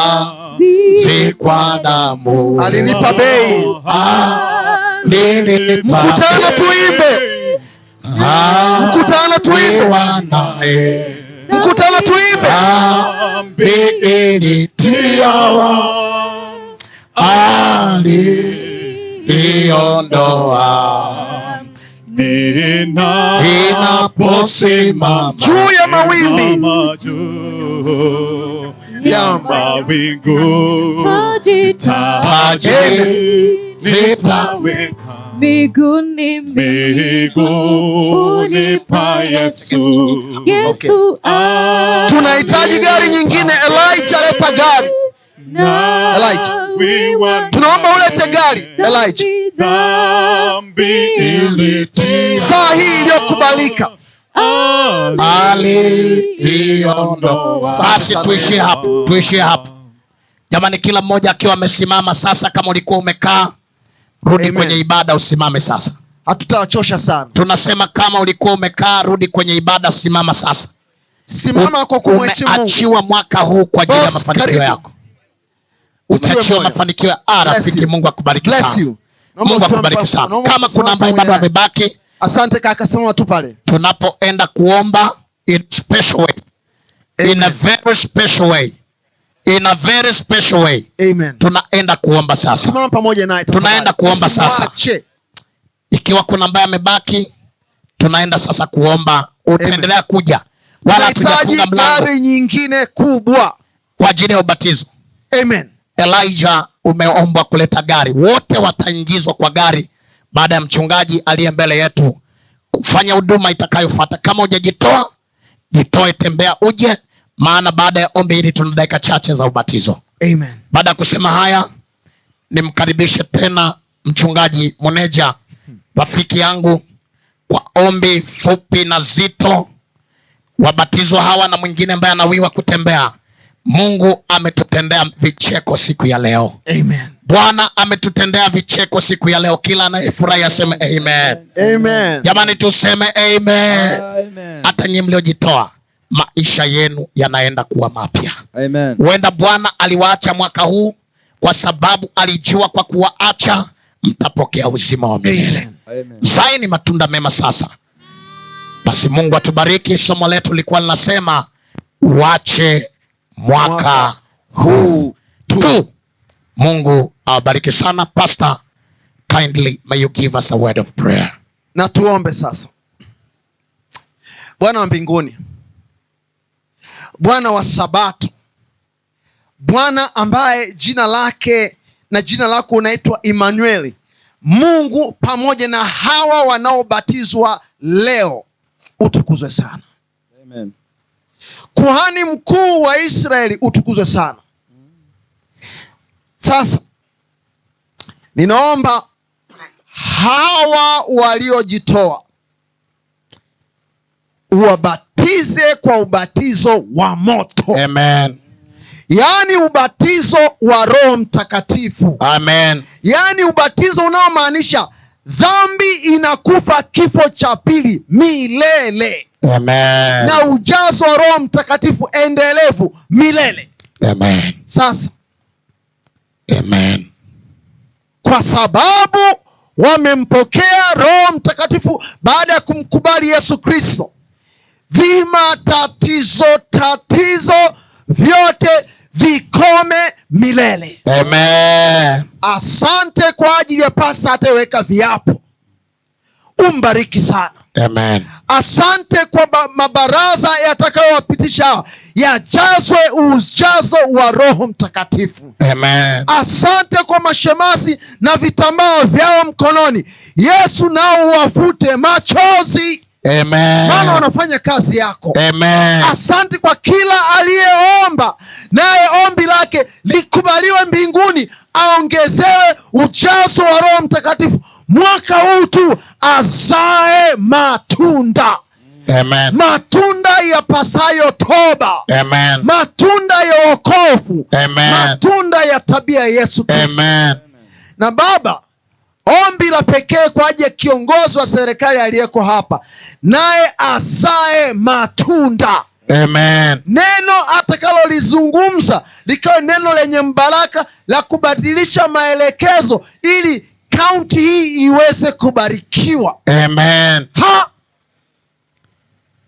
mavazi kwa damu. Alilipa bei. Nilipa. Mkutano tuimbe. Mkutano tuimbe. Mkutano tuimbe. Aliondoa ninaposimama juu ya mawimbi ya mawingu, taji nitaweka miguuni miguuni pa Yesu. Yesu. Tunahitaji gari nyingine. Elijah, leta gari. Elijah, tunaomba ulete gari. Elijah, saa hii iliyokubalika. Aliiondoa. Basi tuishie hapo, tuishie hapo. Jamani, kila mmoja akiwa amesimama sasa. Kama ulikuwa umekaa, rudi kwenye ibada, usimame sasa. Hatutawachosha sana. Tunasema kama ulikuwa umekaa, rudi kwenye ibada, simama sasa. Simama kwa kumheshimu Mungu. Umeachiwa mwaka huu kwa ajili ya mafanikio yako. Umeachiwa mafanikio. Rafiki, Mungu akubariki sana. Mungu akubariki sana. Kama kuna ambaye bado amebaki, asante kaka, simama tu pale. Tunapoenda kuomba in special way. Amen. In a very special way. In a very special way. Amen. Tunaenda kuomba sasa. Simama pamoja naye. Tunaenda kuomba sasa. Ikiwa kuna ambaye amebaki, tunaenda sasa kuomba. Utaendelea kuja. Wala hatujafunga mlango. Gari nyingine kubwa kwa ajili ya ubatizo. Amen. Elijah umeombwa kuleta gari. Wote wataingizwa kwa gari baada ya mchungaji aliye mbele yetu kufanya huduma itakayofuata. Kama hujajitoa, jitoe, tembea uje, maana baada ya ombi hili tuna dakika chache za ubatizo. Amen. Baada ya kusema haya, nimkaribishe tena mchungaji Muneja, rafiki yangu, kwa ombi fupi na zito. Wabatizwa hawa na mwingine ambaye anawiwa kutembea. Mungu ametutendea vicheko siku ya leo. Amen. Bwana ametutendea vicheko siku ya leo. Kila anayefurahi aseme amen. Amen. Jamani, tuseme amen. Amen. Hata nyinyi mliojitoa, maisha yenu yanaenda kuwa mapya. Amen. Huenda Bwana aliwaacha mwaka huu kwa sababu alijua kwa kuwaacha mtapokea uzima wa milele. Amen. Zaeni matunda mema sasa. Basi Mungu atubariki. Somo letu lilikuwa linasema uache mwaka huu tu. Mungu awabariki sana. Pastor, kindly may you give us a word of prayer. Na tuombe sasa. Bwana wa mbinguni, Bwana wa Sabato, Bwana ambaye jina lake na jina lako unaitwa Emmanuel, Mungu pamoja na hawa wanaobatizwa leo, utukuzwe sana. Amen. Kuhani mkuu wa Israeli, utukuzwe sana. Sasa ninaomba hawa waliojitoa uwabatize kwa ubatizo wa moto. Amen. Yaani ubatizo wa Roho Mtakatifu. Amen. Yaani ubatizo unaomaanisha dhambi inakufa kifo cha pili milele. Amen. Na ujazo wa Roho Mtakatifu endelevu milele. Amen. Sasa Amen. Kwa sababu wamempokea Roho Mtakatifu baada ya kumkubali Yesu Kristo, vima tatizo vyote vikome milele. Amen. Asante kwa ajili ya pasta ataweka viapo. Umbariki sana. Amen. Asante kwa mabaraza yatakayowapitisha yajazwe ujazo wa Roho Mtakatifu. Amen. Asante kwa mashemasi na vitambaa vyao mkononi. Yesu nao wafute machozi. Amen. Maana wanafanya kazi yako. Amen. Asante kwa kila aliyeomba, naye ombi lake likubaliwe mbinguni, aongezewe ujazo wa Roho Mtakatifu. Mwaka huu tu azae matunda. Amen. Matunda ya pasayo toba. Amen. Matunda ya wokovu. Amen. Matunda ya tabia ya Yesu Kristo. Amen. Na Baba, ombi la pekee kwa ajili ya kiongozi wa serikali aliyeko hapa, naye azae matunda. Amen. Neno atakalolizungumza likawe neno lenye mbaraka la kubadilisha maelekezo ili kaunti hii iweze kubarikiwa. Amen.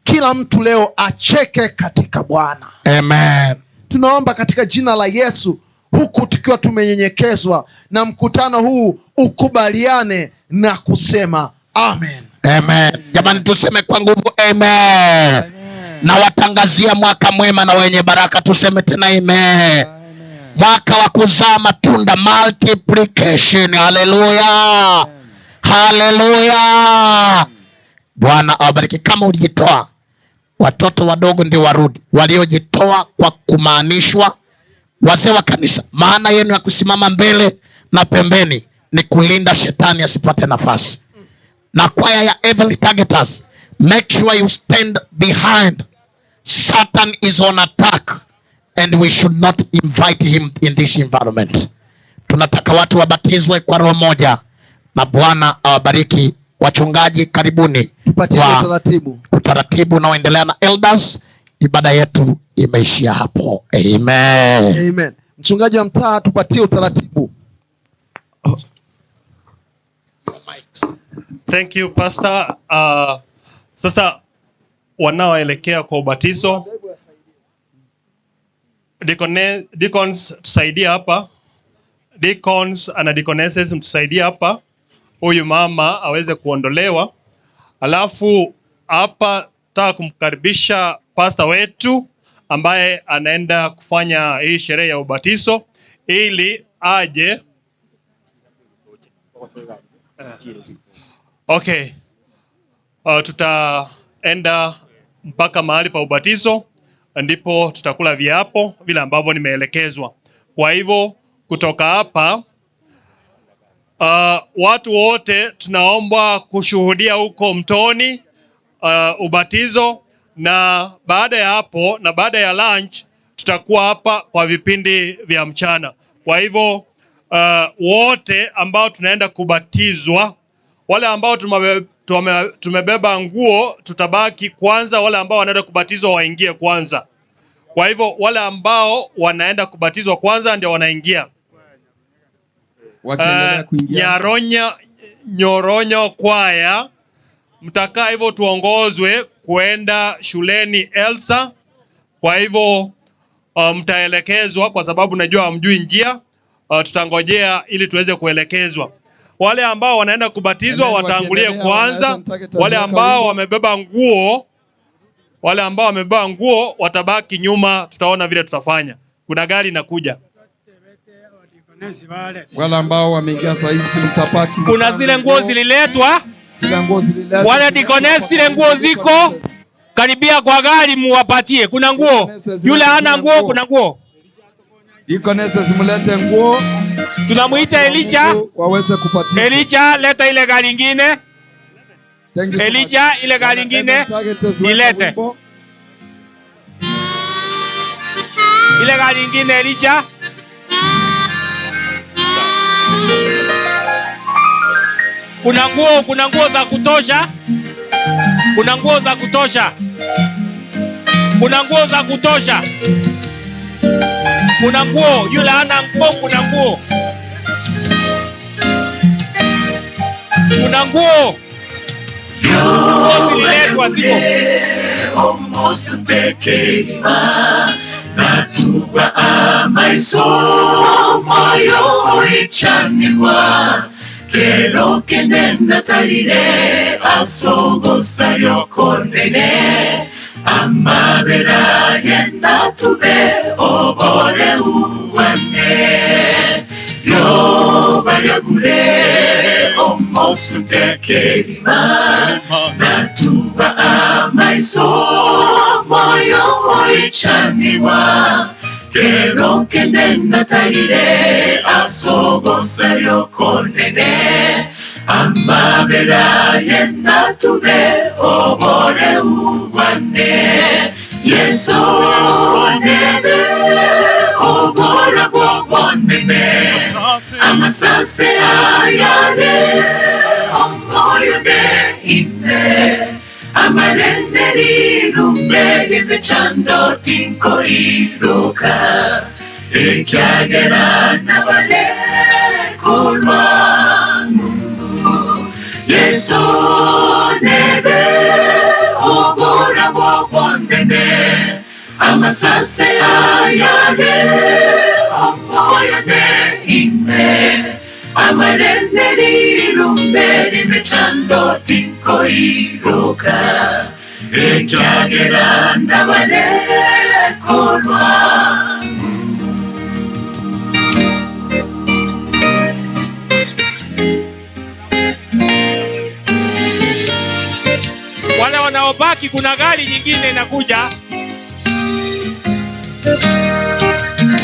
Kila mtu leo acheke katika Bwana. Amen. Tunaomba katika jina la Yesu, huku tukiwa tumenyenyekezwa na mkutano huu ukubaliane na kusema amen. Amen. Jamani, tuseme kwa nguvu amen. Amen. Na watangazia mwaka mwema na wenye baraka. Tuseme tena amen. Amen. Mwaka wa kuzaa matunda, multiplication. Haleluya. Haleluya. Bwana awabariki. Kama ulijitoa, watoto wadogo ndio warudi, waliojitoa kwa kumaanishwa. Wazee wa kanisa, maana yenu ya kusimama mbele na pembeni ni kulinda shetani asipate nafasi. Na kwaya ya Everly Targeters, Make sure you stand behind. Satan is on attack and we should not invite him in this environment. Tunataka watu wabatizwe kwa roho moja, na Bwana awabariki. Wachungaji, karibuni Tupatie kwa utaratibu. utaratibu unaoendelea na elders. Ibada yetu imeishia hapo. Amen. Amen. Mchungaji wa mtaa, tupatie utaratibu. Thank you, Pastor. Sasa wanaoelekea kwa ubatizo, deacons tusaidie hapa. Deacons na deaconesses mtusaidie hapa, huyu mama aweze kuondolewa. Alafu hapa nataka kumkaribisha pastor wetu ambaye anaenda kufanya hii sherehe ya ubatizo ili aje. Okay. Tutaenda mpaka mahali pa ubatizo, ndipo tutakula viapo vile ambavyo nimeelekezwa. Kwa hivyo kutoka hapa watu wote tunaomba kushuhudia huko mtoni ubatizo, na baada ya hapo na baada ya lunch tutakuwa hapa kwa vipindi vya mchana. Kwa hivyo wote ambao tunaenda kubatizwa, wale ambao tumebeba nguo tutabaki kwanza, wale ambao wanaenda kubatizwa waingie kwanza. Kwa hivyo wale ambao wanaenda kubatizwa kwanza ndio wanaingia. Wakiendelea kuingia. Nyoronyo kwaya mtakaa hivyo tuongozwe kuenda shuleni Elsa. Kwa hivyo mtaelekezwa, kwa sababu najua hamjui njia. Tutangojea ili tuweze kuelekezwa. Wale ambao wanaenda kubatizwa watangulie kwanza. Wale ambao wamebeba nguo, wale ambao wamebeba nguo watabaki nyuma, tutaona vile tutafanya. Kuna gari inakuja. Wale ambao wameingia saa hizi mtapaki. Kuna zile nguo zililetwa. Zile nguo zililetwa. Wale deaconess zile nguo ziko karibia kwa gari muwapatie. Kuna nguo. Yule hana nguo, kuna nguo. Deaconess zimlete nguo. Tunamuita Elijah waweze kupatia. Elijah, leta ile gari nyingine. Elijah, ile gari nyingine ilete. Ile gari nyingine Elijah. Kuna nguo, kuna nguo za kutosha. Kuna nguo za kutosha. Kuna nguo za kutosha. Kuna nguo, yule hana nguo, kuna nguo. Kuna nguo. Nguo zililetwa ziko. Omosutekelima natuba amaiso moyo oichaniwa kero kende natarire asogosa lyokonene amabera yenatube obore uwane yobaryagure omosutekelima natuba amaiso moyo oichaniwa kero kende natarire asogosa lyokonene amabera yenatube obore uwane Yesu nebe obora bwonene amasase ayare omoyo de ime amarenderi rumberi mechando tinko iruka ekyagera nabale kulwa Yesu nebe obora bwonene amasase ayare omoyo de ime amarenderi rumberi mechando tinko iruka ekyagera nabale kulwa. Wale wanaobaki kuna gari nyingine inakuja.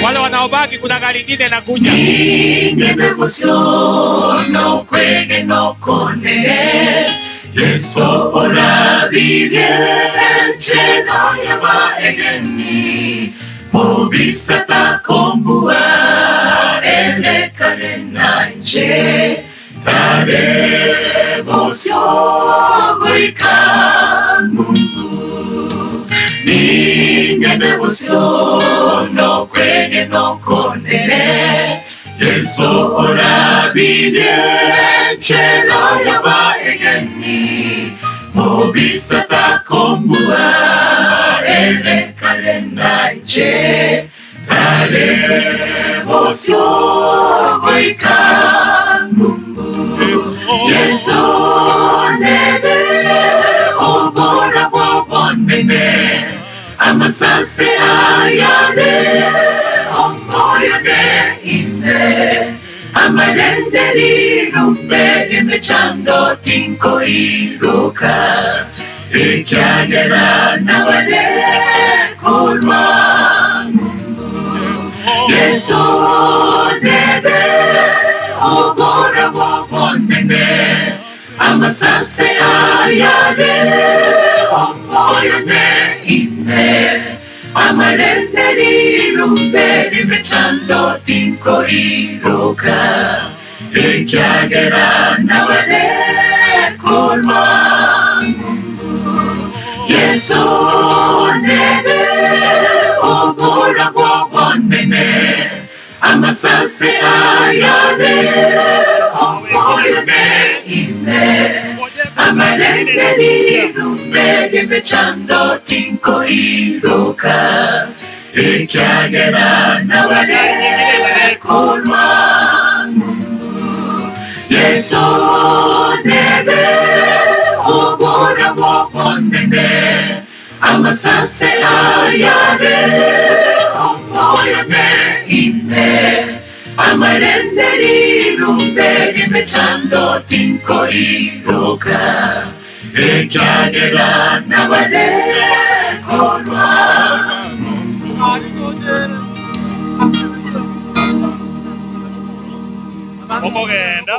Wale wanaobaki kuna gari nyingine inakuja. Ningene musono kwege no konene Yesu orabibye ncheno y'abaegeni mubisata kombuwa elekare nanje tare bosyo goika Mungu ningende bosyo no kwenye no konene Yesu orabibye ncheno y'abaegeni mubisata kombuwa elekare nanje tare bosyo goika Mungu Yesu nebe obora bobonene amasase ayare omoyo ne ine amarenderi rumbe imechando tinko iruka ikyagera nabare kulwa Yesu nebe obora bobonene amasase ayare omoyo ne ine amarenderi rumbe imechando tinko iruka ikyagera nabare kulwa Yesu nebe obora bobonene amasase ayare omoyo ne ine amarenderi rumbe imechando tinko iruka ikyagera nabare kulwa Yesu nebe obora bobonene amasase ayare omoyo ne ine amarenderi rumbe imechando tinko iruka ikyagera nabare kulwa Okogenda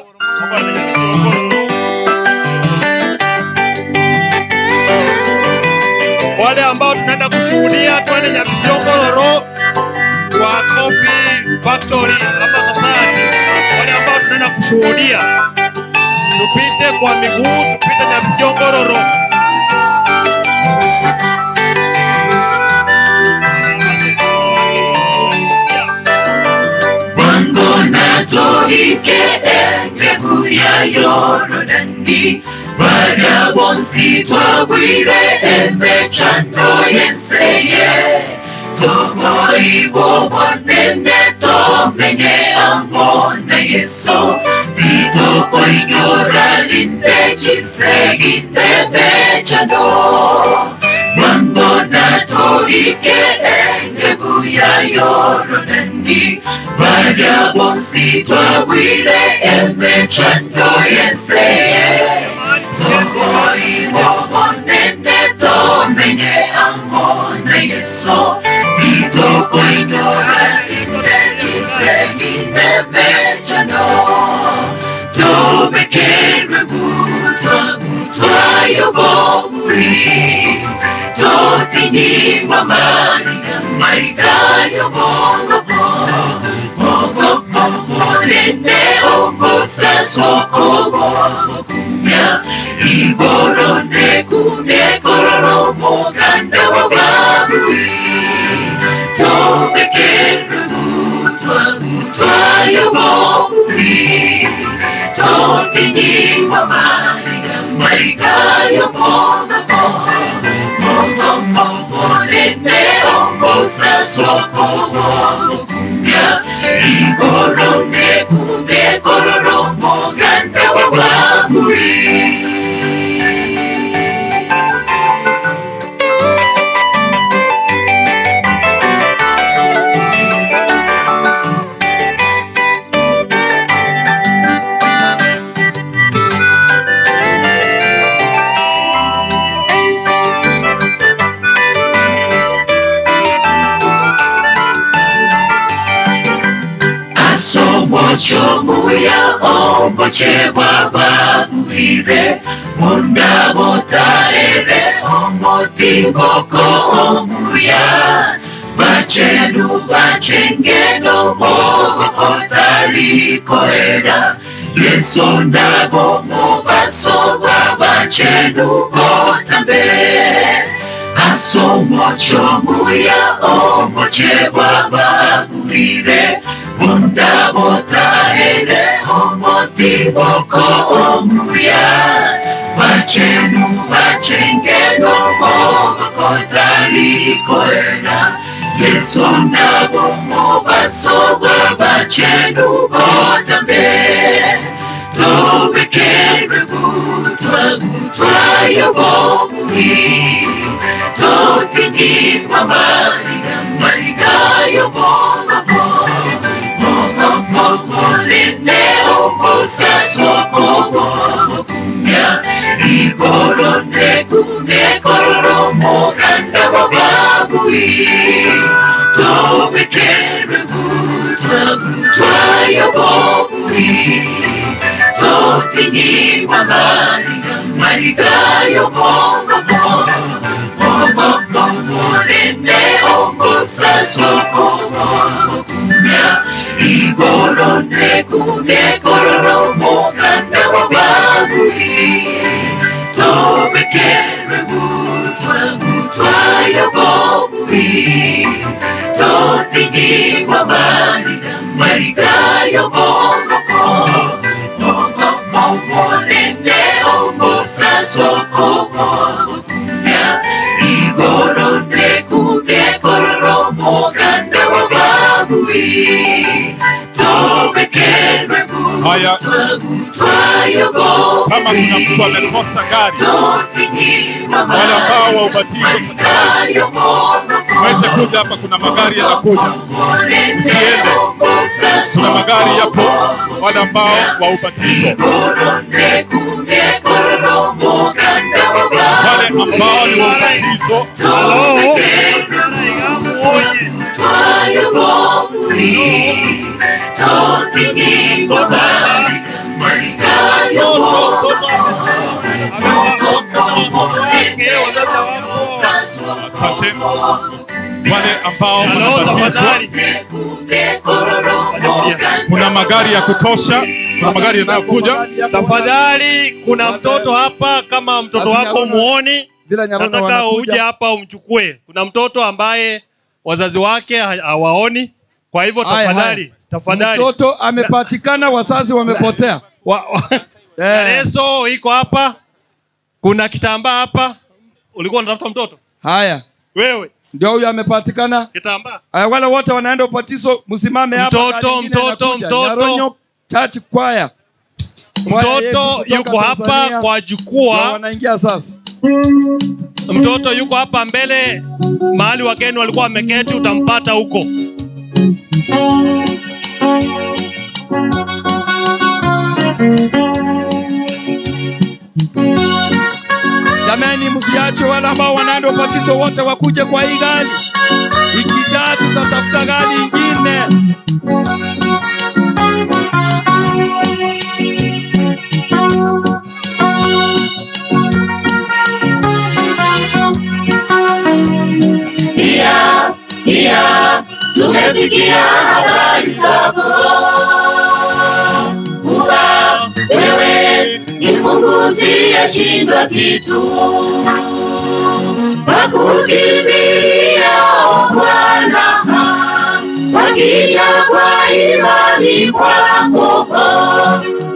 wale ambao tunaenda kushuhudia twende Nyabisiongororo kwa Coffee Factory ama Society. Wale ambao tunaenda kushuhudia tupite kwa miguu, tupite Nyabisiongororo. Ike engevu ya Yorodani barya bonsi twabwire emechando yenseye tomoibo bonene tomenye amone Yesu titokoinyora rinde chiseginde mechando Mwango natoike engevu ya Yorodani barya bonsi twabwire emechando yenseye tomoibo bonene tomenye amone Yesu titokoinyora rinde chiseginde mechando tobekerwe gutwa gutwa yoboburi totinyiwa mariga mariga yobogobo nene omusa sokobo kumya igoro nekumye kororo muganda wababuri tobekerwe gutwa gutwa yoboburi totinyiwa mariga mariga yobogobo nene omusa sokobo kumya igoro nekumye kororo muganda wababuri. Chomuya omoche wababuire Munda botaere omotimboko omuya Bachenu bachengeno mogokotarikoera Yesu nabo mubaso wabachenu botambe Asomo chomuya omoche wababuire Munda botaere omotiboko omuya Bachenu bachengeno mogokotarikoera Yesu nabo mubaso wabachenu botambe Tobekere gutwa gutwa yobobui Totigi mariga mariga yobogo Mogo mogo lene omosa sokobo kumya Igoro ne kume kororo moganda wababui Tobekere gutwa gutwa yobobui Totigi mariga mariga yobogo Mogo mogo lene omosa sokobo kumya Igoro ne kume kororo moganda wababui Tobekere gutwa gutwa yobobui Totigi mariga mariga yobogo Mogo mogo lene omosa sokobo kumya Igoro ne kume kororo moganda wababui Tobekere Haya, gutwa yobobui kama kuna mtu amekosa gari, wale ambao wa ubatizo mweze kuja hapa, kuna magari yanakuja, usiende. Kuna magari yapo, wale ambao wa ubatizo, wale ambao ni wa ubatizo. Asante. Wale ambao wanabatizwa, kuna magari ya kutosha, kuna magari yanayokuja. Tafadhali, kuna mtoto hapa, kama mtoto wako muoni, nataka uje hapa umchukue. Kuna mtoto ambaye wazazi wake hawaoni, kwa hivyo tafadhali, tafadhali. Mtoto amepatikana, wazazi wamepotea. Leso iko hapa, kuna kitambaa hapa. Ulikuwa unatafuta mtoto? Haya. Wewe ndio huyu amepatikana. Kitambaa. Haya, wale wote wanaenda ubatizo msimame hapa. Mtoto, mtoto, mtoto. Nyaronyo Church Choir. Mtoto yuko hapa kwa jukwaa. Wanaingia sasa. Mtoto yuko hapa mbele mahali wageni walikuwa wameketi, utampata huko. Jamani, msiache wale ambao wanaenda ubatizo wote wakuje kwa hii gari. Ikijaa tutatafuta gari ingine. Ia, tumesikia habari zako. Kuwa wewe ni Mungu usiyeshindwa kitu. Wakukimbilia Bwana, wakija kwa imani kwako,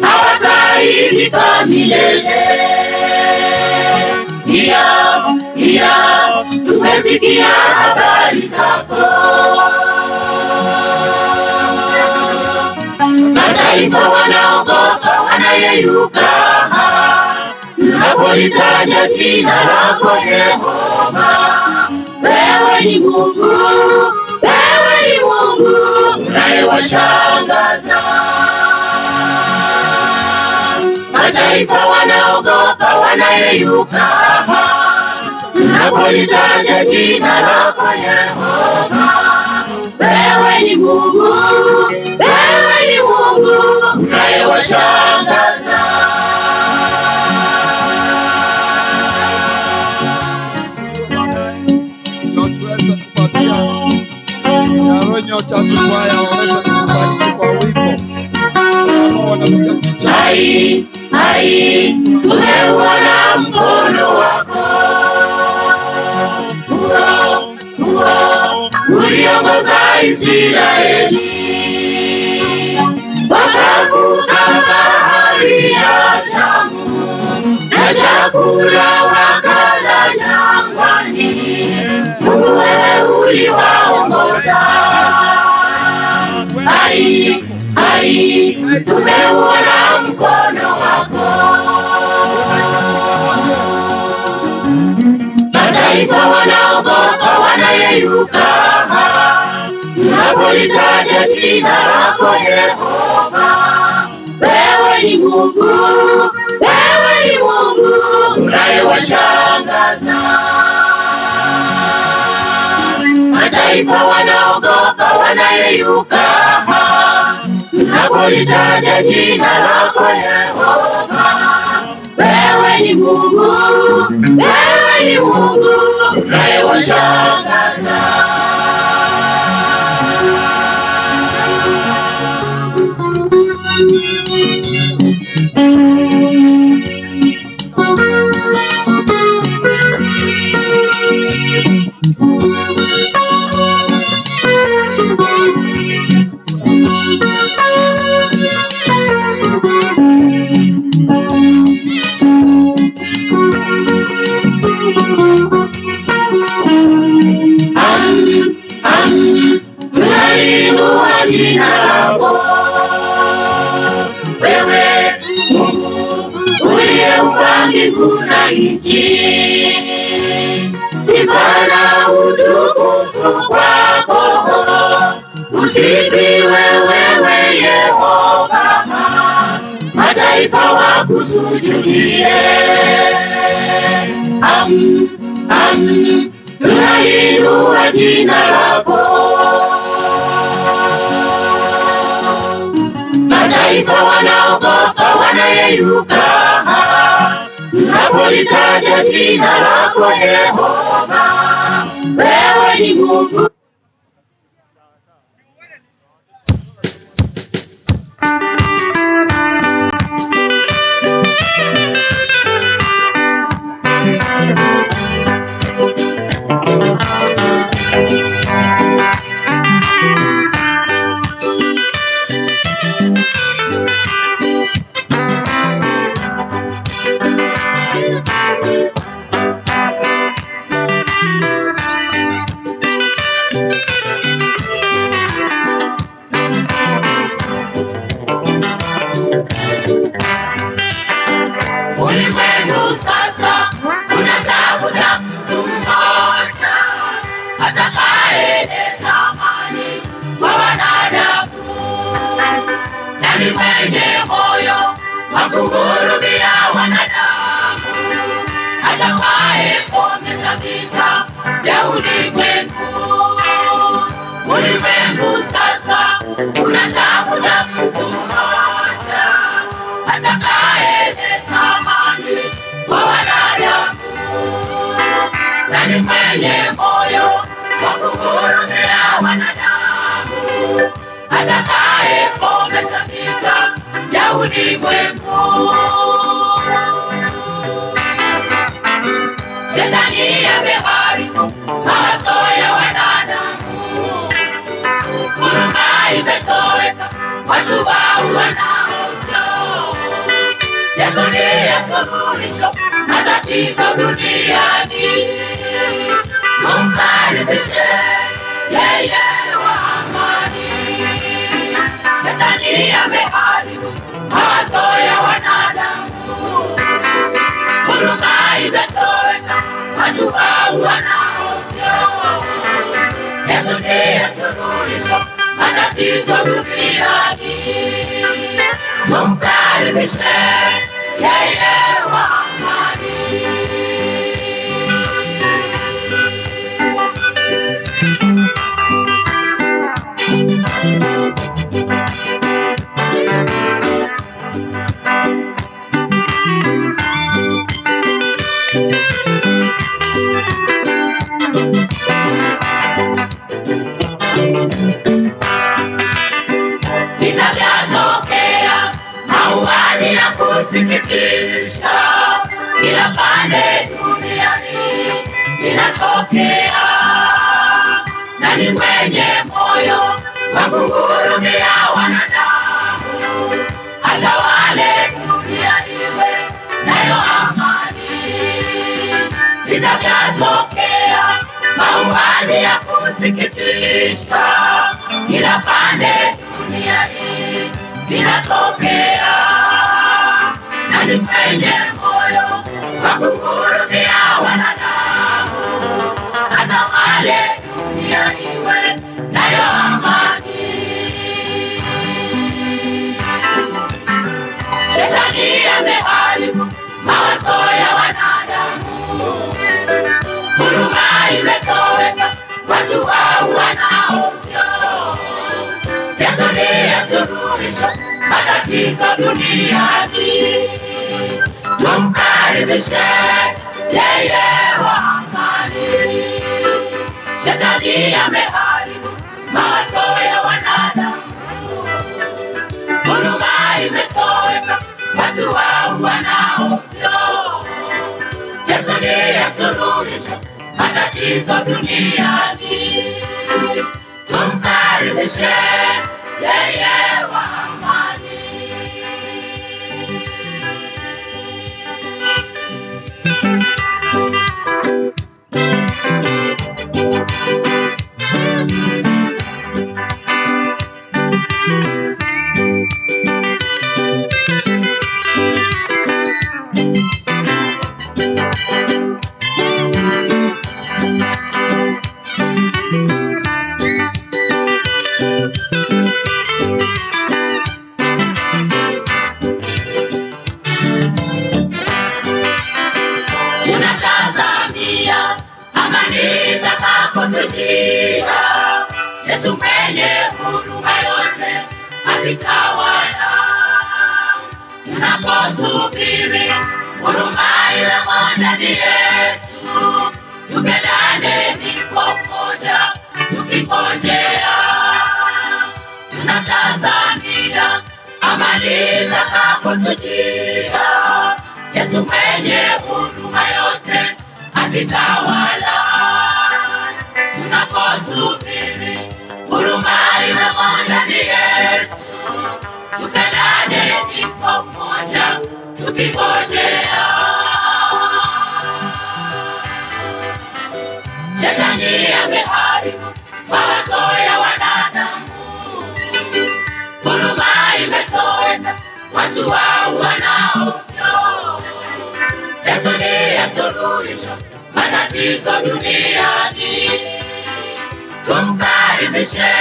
hawataaibika milele. Ia, ia, tumesikia habari zako. Mataifa wanaogopa, wanayeyuka tunapolitaja jina lako Yehova. Wewe ni Mungu, wewe ni Mungu unayewashangaza. Mataifa wanaogopa, wanayeyuka tunapolitaja jina lako Yehova. Wewe ni Mungu, wewe ni Mungu unayewashangaza. Tuweze kupatia Nyaronyo Church Choir waweze kubariki kwa wimbo. Ambao wanapiga picha. Ai, ai, tumeuona mkono wako huo, huo uliongoza Israeli wakavuka bahari ya Shamu na chakula wakala jangwani. Mungu wewe uliwaongoza. Ai, ai, tumeuona mkono wako. Mataifa wanaogopa, wanayeyuka tunapolitaja jina lako Yehova. Wewe ni Mungu, wewe ni Mungu unayewashangaza. Mataifa wanaogopa, wanayeyuka tunapolitaja jina lako Yehova. Wewe ni Mungu, wewe ni Mungu unayewashangaza. Tunainua jina lako wewe Mungu uliyeumba mbingu na nchi, sifa na utukufu kwako, usifiwe wewe Yehova, mataifa wakusujudie. Am, am, tunainua jina lako. Mataifa wanaogopa, wanayeyuka tunapolitaja jina lako Yehova. Wewe ni Mungu. Ulimwengu sasa unatafuta mtu mmoja atakayeleta amani kwa wanadamu, na ni mwenye moyo wa kuhurumia wanadamu, atakayekomesha vita vya ulimwengu. Ulimwengu sasa unatafuta mtu mmoja atakayeleta amani kwa wanadamu, na ni mwenye moyo wa kuhurumia wanadamu, atakayekomesha vita vya ulimwengu. Shetani ameharibu mawazo ya wanadamu, huruma imetoweka, watu wauana ovyo. Yesu ndiye suluhisho matatizo duniani, tumkaribishe yeye wa amani. Shetani ameharibu mawazo ya wanadamu, huruma imetoweka, watu wauana ovyo. Yesu ndiye suluhisho matatizo duniani, tumkaribishe yeye wa amani. kusikitisha kila pande duniani inatokea. Nani mwenye moyo wa kuhurumia wanadamu, atawale dunia iwe nayo amani. Vita vyatokea, mauaji ya kusikitisha kila pande duniani inatokea. Nani mwenye moyo wa kuhurumia wanadamu, atawale dunia iwe nayo amani. Shetani ameharibu mawazo ya wanadamu, huruma imetoweka, watu wauana ovyo. Yesu ndiye suluhisho matatizo duniani, tumkaribishe yeye wa amani. Shetani ameharibu mawazo ya wanadamu, huruma imetoweka, watu wauana ovyo. Yesu ndiye suluhisho matatizo duniani, tumkaribishe yeye wa amani. Tunatazamia amani itakapotujia, Yesu mwenye huruma yote akitawala. Tunaposubiri huruma iwe ndani yetu, tupendane kwa umoja tukingojea. Tunatazamia amani itakapotujia, Yesu mwenye huruma yote akitawala. Tunaposubiri huruma iwe ndani yetu, tupendane kwa umoja tukingojea. Shetani ameharibu mawazo ya wanadamu, huruma imetoweka, watu wauana ovyo. Yesu ndiye suluhisho matatizo duniani, tumkaribishe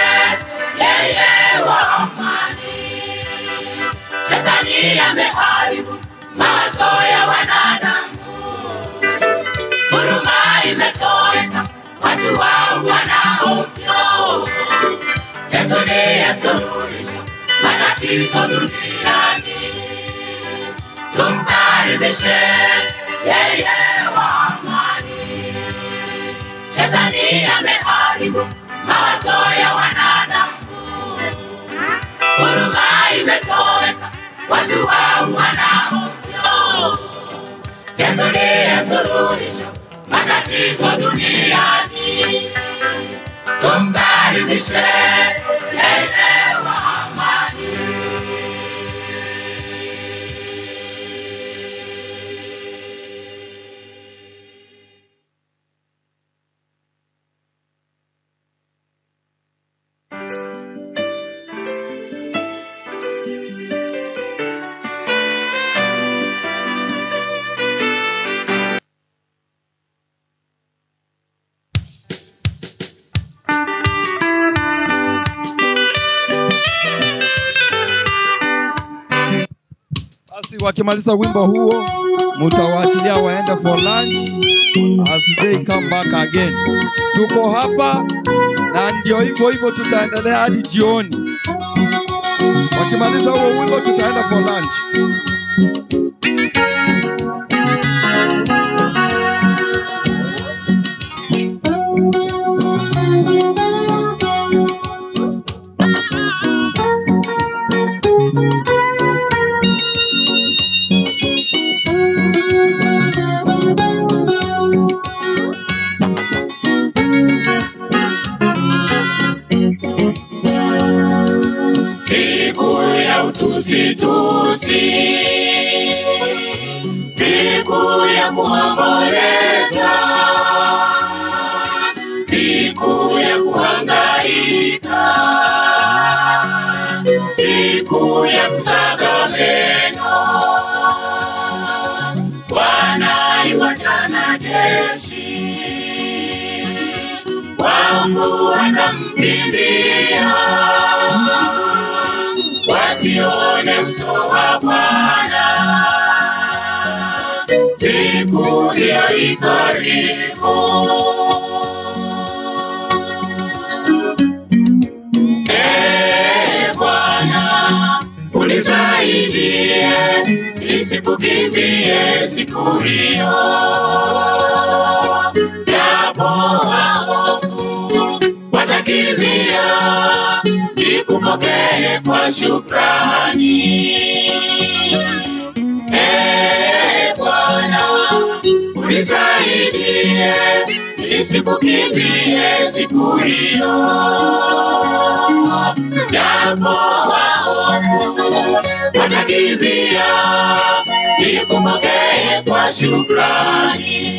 yeye wa amani. Shetani ameharibu mawazo ya wanadamu, huruma imetoweka, watu wauana ovyo. Yesu ndiye suluhisho matatizo duniani, tumkaribishe yeye wa amani. Shetani ameharibu mawazo ya wanadamu, huruma imetoweka, watu wauana ovyo. Yesu ndiye suluhisho matatizo duniani, tumkaribishe yeye wa amani. Basi wakimaliza wimbo huo mutawaachilia waende for lunch as they come back again. Tuko hapa na ndio hivyo hivyo tutaendelea hadi jioni. Wakimaliza huo wimbo tutaenda for lunch. Siku ya kusaga meno, Bwana yuaja na jeshi, waovu watamkimbia, wasione uso wa Bwana. Siku hiyo i karibu. Ee Bwana, unisaidie, nisikukimbie siku hiyo. Japo waovu watakimbia, nikupokee kwa shukrani. Ee Bwana, unisaidie, nisikukimbie siku hiyo. Japo waovu watakimbia, nikupokee kwa shukrani.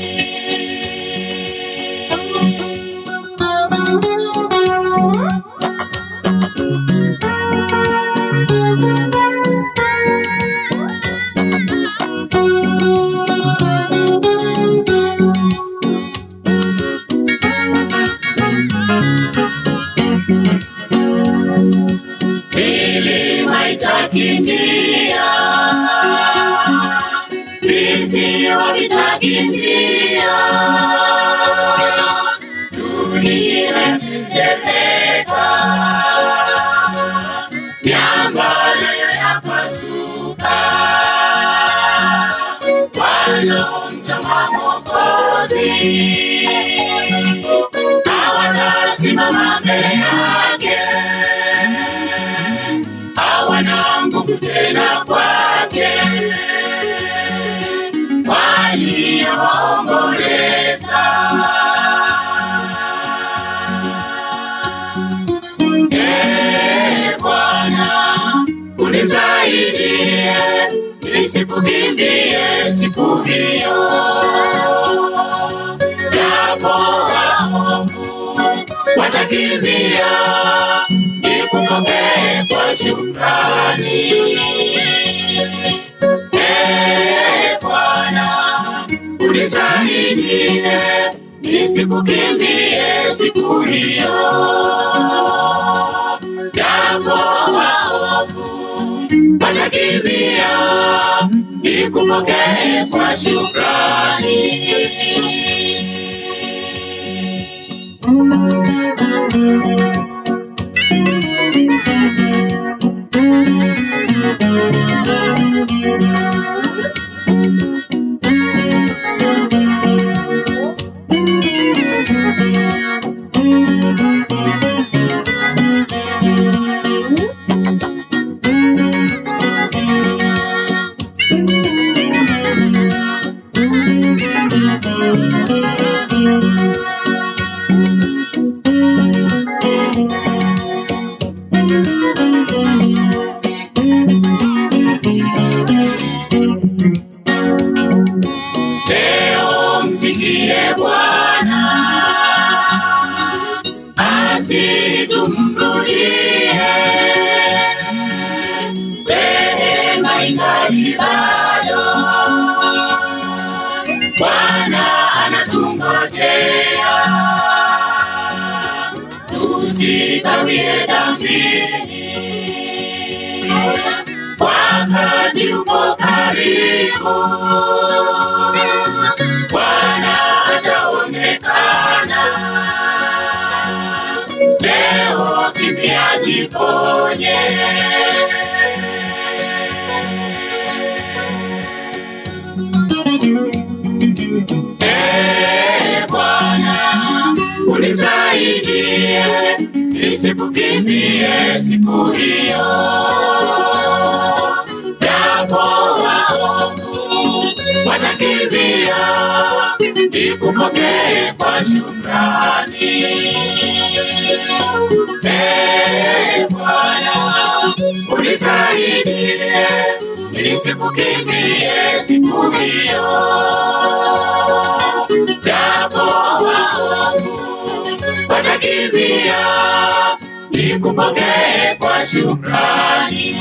Milima itakimbia, visiwa vitakimbia, dunia itatetemeka, miamba nayo yapasuka. Wanaomtama Mwokozi hawatasimama mbele yake, hawana nguvu tena kwake, walioomboleza. Ee Bwana, unisaidie, nisikukimbie siku hiyo. Japo waovu watakimbia, nikupokee kwa shukrani. Ee Bwana, unisaidie, nisikukimbie siku hiyo. Japo waovu watakimbia, nikupokee kwa shukrani. Leo msikie Bwana, asitumrudie. Rehema ingali bado, Bwana anatungojea, tusikawie dhambini, wakati uko karibu. Bwana ataonekana, leo kimbia jiponye. Ee Bwana, unisaidie, nisikukimbie siku hiyo. Japo waovu watakimbia, nikupokee kwa shukrani. Ee Bwana, unisaidie, nisikukimbie siku hiyo. Japo waovu watakimbia, Nikupokee kwa shukrani.